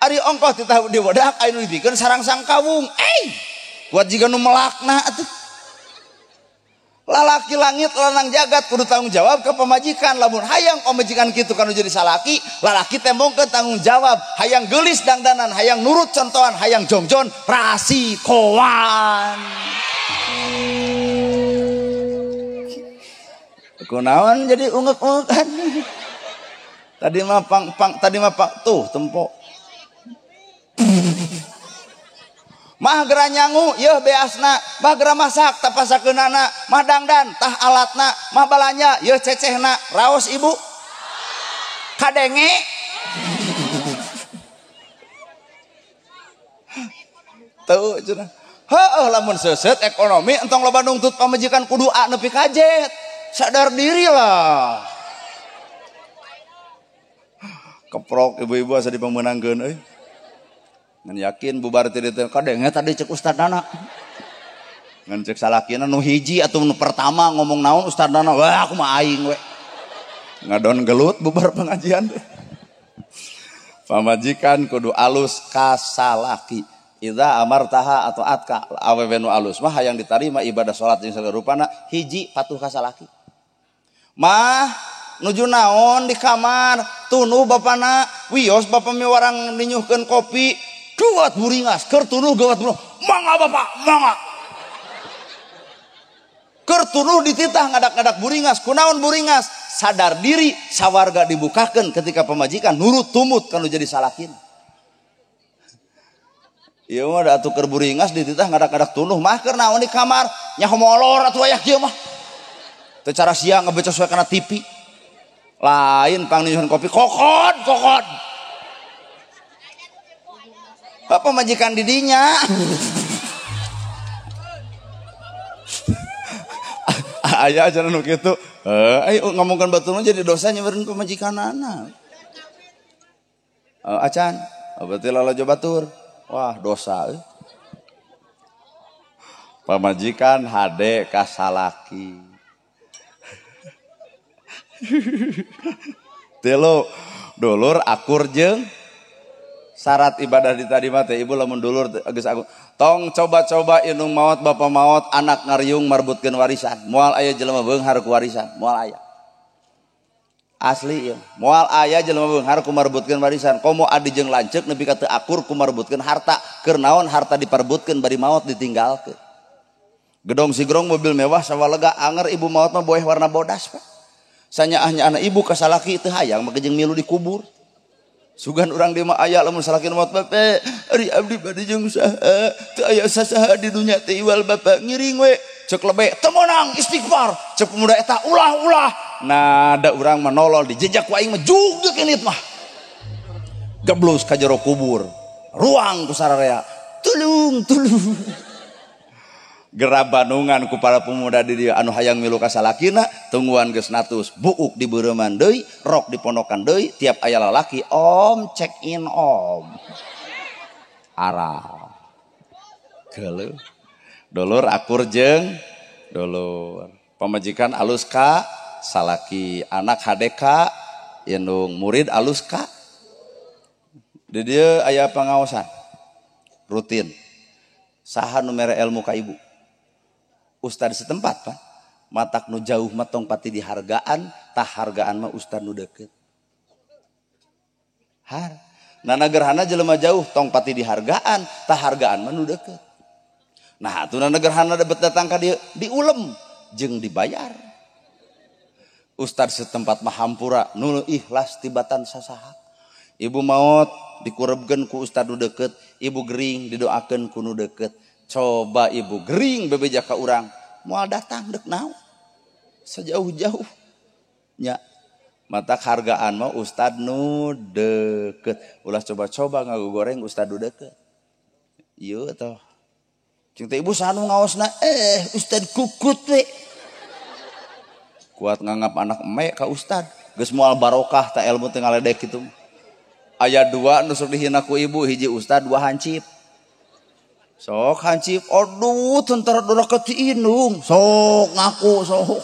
ari ongkoh titah diwedak aya nu dibikeun sarang sangkawung kuat jiga nu melakna atuh Lalaki langit lanang jagat kudu tanggung jawab ke pamajikan. Lamun hayang pamajikan kitu kanu jadi salaki, lalaki tembongkeun tanggung jawab. Hayang geulis dangdanan, hayang nurut contohan, hayang jongjon rasikoan. Kunaon jadi ungek-ungekan. Tadi mah pang pang, tadi mah pak tuh tempo. Mah gera nyangu yeuh beasna, mah gera masak tapasakeunana, mah dangdan tah alatna, mah balanja yeuh cecehna, raos ibu. Kadenge. Teu cenah. Heueuh lamun seuseut ekonomi entong loba nungtut pamajikan kudu A nepi ka Z. Sadar diri lah. Keprok ibu-ibu asa dipemenangkeun euy. Ngan yakin bubar teh teh kadenge tadi cek ustadana. Ngan cek salakina nu hiji atuh nu pertama ngomong naon ustadana, wah aku mah aing we. Ngadon gelut bubar pengajian teh. Pamajikan kudu alus ka salaki. Idza amartaha atau atka awewe nu alus mah hayang ditarima ibadah salat jeung sagala rupana hiji patuh ka salaki. Mah nuju naon di kamar tunuh bapana wios bapa miwarang ninyuhkeun kopi gawat buringas keur tunuh gawat buringas mangga bapak mangga keur tunuh dititah ngadak-ngadak buringas kunaon buringas sadar diri sawarga dibukakeun ketika pamajikan nurut tumut kanu jadi salakin. Ieu mah da atuh keur buringas dititah ngadak-ngadak tunuh mah keur naon di kamar nyaho molor atuh aya kieu mah teu cara sia ngebecos we kana TV lain pang ninyuhan kopi kokon kokon. Bapak majikan didinya. Aya aja nu kitu. Ayo ngomongkeun batur mah jadi dosa nyeberin pamajikanana. Acan, berarti lalajo batur. Wah, dosa. Pamajikan hade ka salaki. Tilu, dulur akur jeung syarat ibadah di tadi mah teh ibu lamun dulur geus aku tong coba-coba indung maot bapa maot anak ngariung marbutkeun warisan moal aya jelema beunghar ku warisan moal aya asli ieu moal aya jelema beunghar ku marbutkeun warisan komo adi jeung lanceuk nepi ka teu akur ku marbutkeun harta keur naon harta diparbutkeun bari maot ditinggalkeun gedong sigrong mobil mewah sawalega anger ibu maot mah boeh warna bodas pak sanyaahnya anak ibu ka salaki teu hayang make jeung milu dikubur. Sugan urang di mah aya lamun salaki maot bape ari abdi bade jeung saha teu aya sasaha di dunya teh iwal bapak ngiring we cek lebe teu meunang istighfar cek pemuda eta ulah-ulah nah da urang mah nolol dijejak ku aing mah jug deuk mah geblus ka jero kubur ruang ku sararea tulung tulung gerabanungan ku para pemuda di dieu anu hayang milu ka salakina tungguan geus natus buuk di beureman deui rok dipondokan deui tiap aya lalaki om check in om arah geuleuh dulur akur jeung dulur pamajikan alus ka salaki anak hade ka indung murid alus ka di dieu aya pangaosan rutin saha nu mere ilmu ka ibu ustad setempat pak matak nu jauh mah tong pati dihargaan tah hargaan mah ustad nu deukeut har nana gerhana jelema jauh tong pati dihargaan tah hargaan mah nu deukeut nah atuh nana gerhana debet datang ka dieu diulem jeung dibayar ustad setempat mah hampura nu ikhlas tibatan sasaha ibu maot dikurebkeun ku ustad nu deukeut ibu gering didoakeun ku nu deukeut. Coba ibu gering bebeja ka urang moal datang deuk naon sejauh-jauh nya mata hargaan mah ustad nu deukeut ulah coba-coba ngagogoreng ustad nu deukeut ieu toh jeung teh ibu sanu ngaosna ustad kukut we kuat nganggap anak eme ka ustad geus moal barokah ta ilmu teh ngaledek kitu aya dua nu sok dihina ku ibu hiji ustad dua hancip. Sok hancip, aduh tentara doraka ti indung, sok ngaku sok.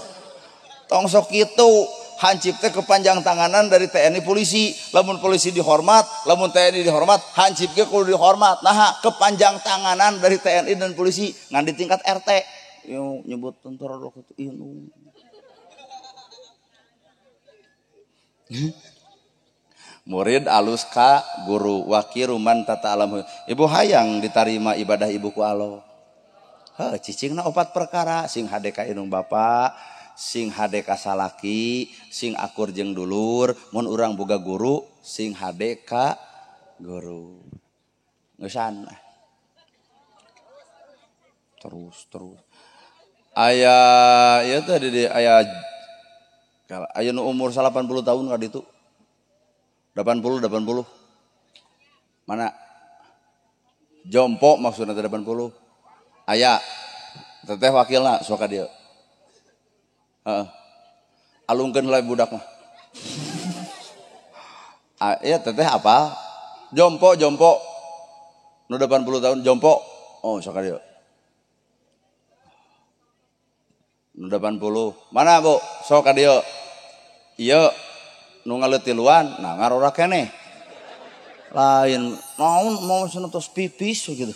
Tong sok kitu, hancip teh kepanjang tanganan dari TNI polisi. Lamun polisi dihormat, lamun TNI dihormat, hancip ge kudu dihormat. Nah, kepanjang tanganan dari TNI dan polisi ngan di tingkat RT. Yo nyebut tentara dok itu indung. Murid alus ka guru wakiruman tata alam. Ibu hayang ditarima ibadah ibu ku Allah. Heh, cicingna opat perkara, sing hade ka indung bapa, sing hade ka salaki, sing akur jeung dulur, mun urang boga guru, sing hade ka guru. Ngeusan. Terus. Aya ieu teh di aya aya nu umur 80 tahun ka ditu. 80. Mana? Jompo maksudna 80. Aya teteh wakilna sok ka dieu. Heeh. Alungkeun heula budak mah. Iya teteh apa? Jompo. Nu 80 tahun jompo. Oh, sok ka dieu. Nu 80. Mana, Bu? Sok ka dieu. Ieu nu ngaleutiluan, nah ngarora keneh. Lain naon mau cenah tos pipis gitu.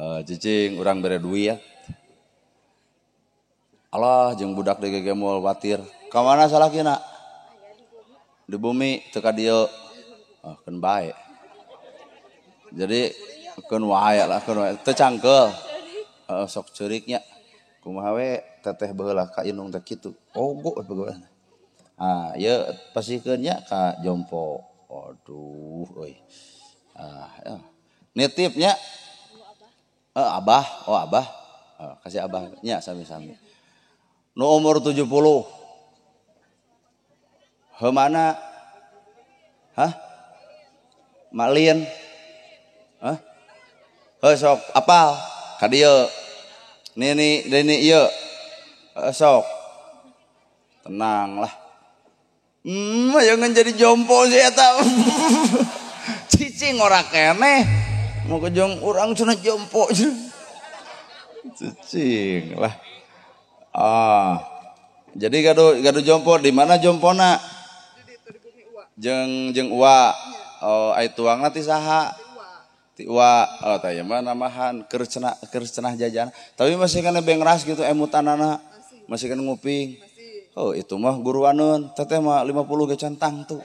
Cicing urang bere duit ya. Allah jeung budak deui ge moal watir. Ka mana salakina? Di bumi teu ka dieu. Oh, keun bae. Jadi keun wae lah, keun wae teu cangkeul. Heeh, sok ceuriknya. Kumaha we teteh baheula ka indung teh kitu. Ogo baheula. Ah, ieu pasihkeun nya ka jompo. Aduh euy. Ah, ya. Nitipnya abah, oh abah. Oh, kasih abah nya sami-sami. Nu umur 70. Heuh mana? Hah? Malin. Hah? Heuh sok apal ka dieu. Nini deni ieu. Sok. Tenang lah. Jangan jadi jompo sih eta. Cicing ora keneh. Mau kejong urang cenah jompo. Cicing lah. Ah. Jadi gaduh jompo di mana jompona? Jeung jeung uwa. Oh, ai tuangna ti saha? Ti uwa. Oh, tah ieu mah namahan keur cenah jajan. Tapi masih kana bengras gitu emutanana. Masih kana nguping. Oh, itu mah guruaneun. Teteh mah 50 ge can tangtu.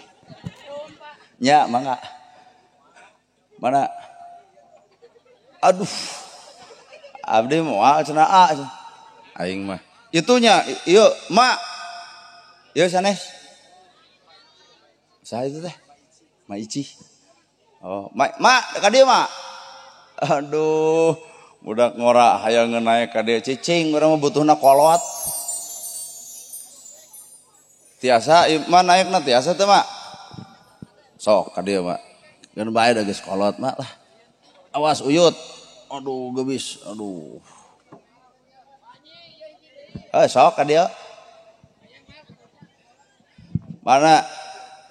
Nya, mangga. Mana? Aduh. Abdi moal cenah a. Aing mah. Itunya, ieu, Mak. Ieu sanes. Saha itu teh? Ma Ici. Oh, Mak, Mak, ka dieu, Mak. Aduh, budak ngora hayang naek ka dieu cicing urang mah butuhna kolot. Tiasa mah naekna tiasa teh, Mak. Sok ka dieu, Mak. Geun bae da geus kolot, Mak lah. Awas uyut. Aduh, gebis. Aduh. Sok ka dieu. Mana?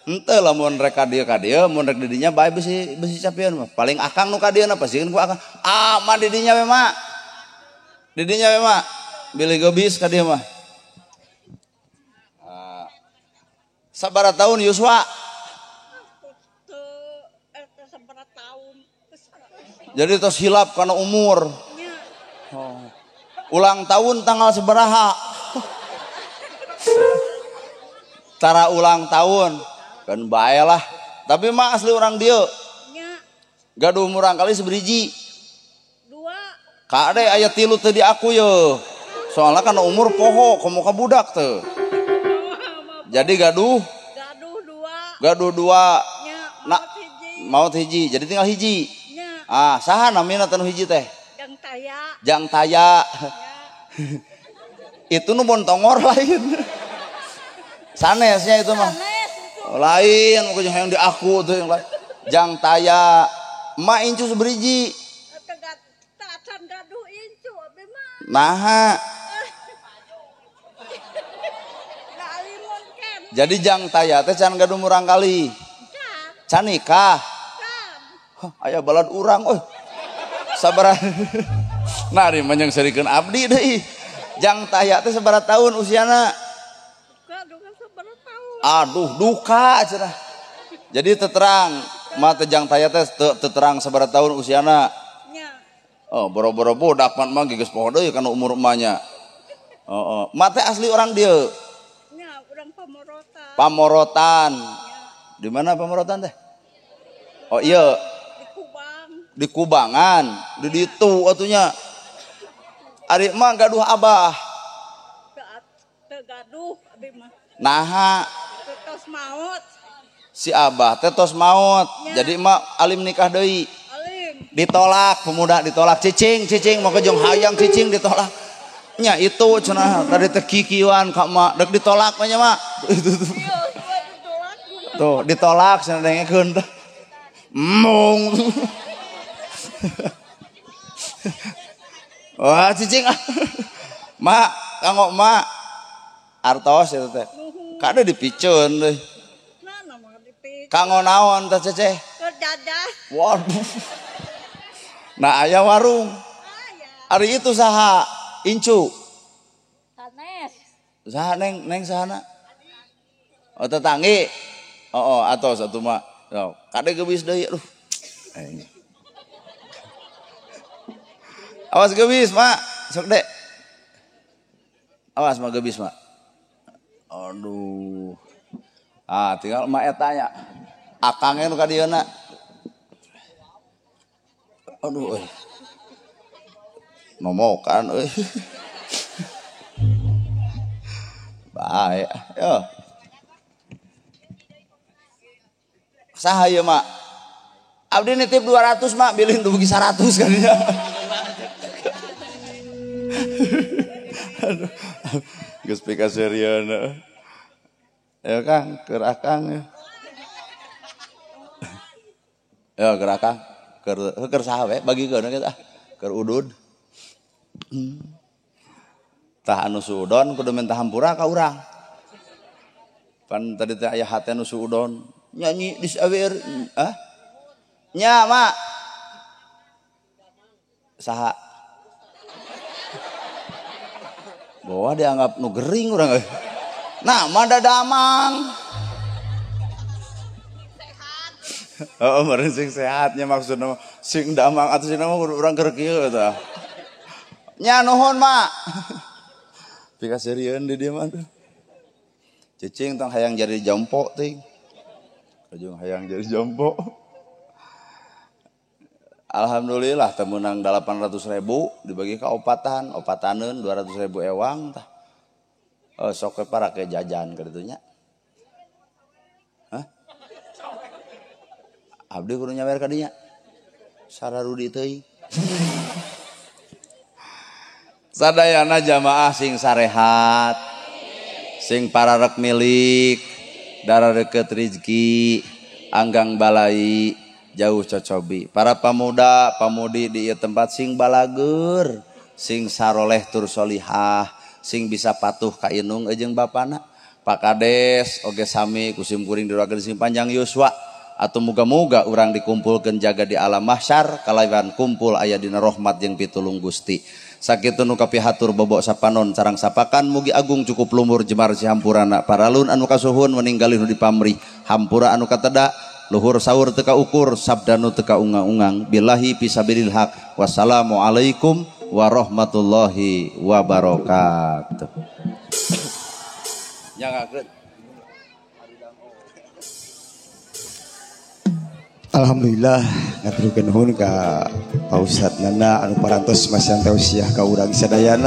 Henteu lamun rek ka dieu mun rek di dinya bae bisi capian mah. Paling akang nu ka dieu na pasieun ku akang. Ah, mah di dinya we, Mak. Di dinya we, Mak. Bilih gebis ka dieu mah. Sabaraha tahun Yuswa? Jadi tos hilap karena umur. Oh. Ulang tahun tanggal seberaha? Tara ulang tahun. Kan bae lah. Tapi mah asli orang dieu. Gaduh murang kali seberiji. Dua. Kade aya 3 teu diaku ye. Soalnya kan umur poho komo ka budak teu. Jadi gaduh dua. Gaduh dua. Nah, maut hiji. Jadi tinggal hiji. Ah, saha namina tanu hiji teh? Jang Taya. Jang Taya. Itu nu bontongor lain. Sanesnya itu mah. Lain, pokoknya yang di aku tuh yang lain. Jang Taya. Emak incu seberiji. Tacan gaduh incu abi mah. Naha. Jadi Jang Taya teh can gaduh murang kali. Can nikah. Aya balad urang euy. Sabaraha. Nah, ari mah serikeun abdi deui. Jang Taya teh sabaraha tahun usiana? Aduh, duka cenah. Jadi teterang, mah teh Jang Taya teh teterang sabaraha tahun usiana. Oh, boro-boro budak pan mah geus poho deui kana umur emaknya. Oh, oh. Mak teh asli orang dieu. Nya, urang Pamorotan. Pamorotan. Di mana Pamorotan teh? Oh iya. Di Kubang. Di Kubangan, di ditu atunya. Ari emak gaduh abah. Teu gaduh abi mah. Naha? Tos maot. Si abah teh tos maot. Ya. Jadi emak alim nikah deui. Alim. Ditolak, pemuda ditolak, cicing, cicing mau ke jeung hayang cicing ditolak. Nya itu cenah tadi teh kikieuan ka emak, dek ditolak mah nya mak. Iya, ditolak. Tuh, ditolak cenah dengekeun teh. Mong. Wah, cicing. Mak, kanggo mak. Artos itu teh. Kade dipiceun deui. Nah, mah dipiceun. Kanggo naon teh ceceh? Keur jajan. Waduh. Nah, aya warung. Aya. Ari itu saha? Incu. Sanes. Saha neng, neng sahana? Oh, tetanggi. Oh, oh atos atuh mah. Oh, kade geubis deui aduh. Ini. Awas gebis, Mak. Sok dek. Awas mak gebis, Mak. Aduh. Ah, tinggal mak eta nya. Akangnya nu ka dieuna. Aduh euy. Nomokan euy. Bae. Yo. Saha ieu, Mak? Abdi nitip 200, Mak, bilih dugi 100 kadinya. Aduh. Geus pikaseurieun. Ya Kang, keur akang ya. Ya keur akang, keur saha we bagikeun kita ah, keur udud. Tah anu suudon kudu minta hampura ka urang. Pan tadi teh aya hate nu suudon nyanyi di sawer ah. Nya, Mak. Saha? Bahwa dianggap nu gering urang euy. Nah, mah dadamang. Heeh, meureun sing sehatnya maksudna sing damang atuh sing mah urang keur kieu tah. Nya nuhun, Mak. Pikaseurieun di dieu mah tuh. Cicing tong hayang jadi jompo teuing. Kajung hayang jadi jompo. Alhamdulillah teu meunang 800.000 dibagi ka opatan, opataneun 200.000 ewang tah. Oh, sok we parake jajan ka ditu nya. Hah? Abdi kudu nyawer ka dinya. Sararudi teuing. Sadayana jamaah sing sarehat, sing pararek milik, darareukeut rizki, anggang balai, jauh cocobi. Para pemuda, pamudi di ieu tempat sing balageur, sing saroleh tur solihah, sing bisa patuh ka inung jeung bapana. Pak Kades oge sami kusim kuring didoakeun sing panjang yuswa. Atau muga-muga urang dikumpulkeun jaga di alam mahsyar kalawan kumpul aya dina rahmat jeung pitulung Gusti. Sakitu nu kapihatur bobok sapanon sarang sapakan mugi agung cukup lumur jemar sihampurana paralun anu kasuhun meninggalin nu dipamrih hampura anu kateda luhur sahur teka ukur sabdanu teka ungang-ungang billahi fisabilil haq. Wassalamualaikum warahmatullahi wabarakatuh. Nyangakeun. Alhamdulillah ngaturkeun nuhun ka Pak Ustad Nana anu parantos masihan tausiah ka urang sadayana.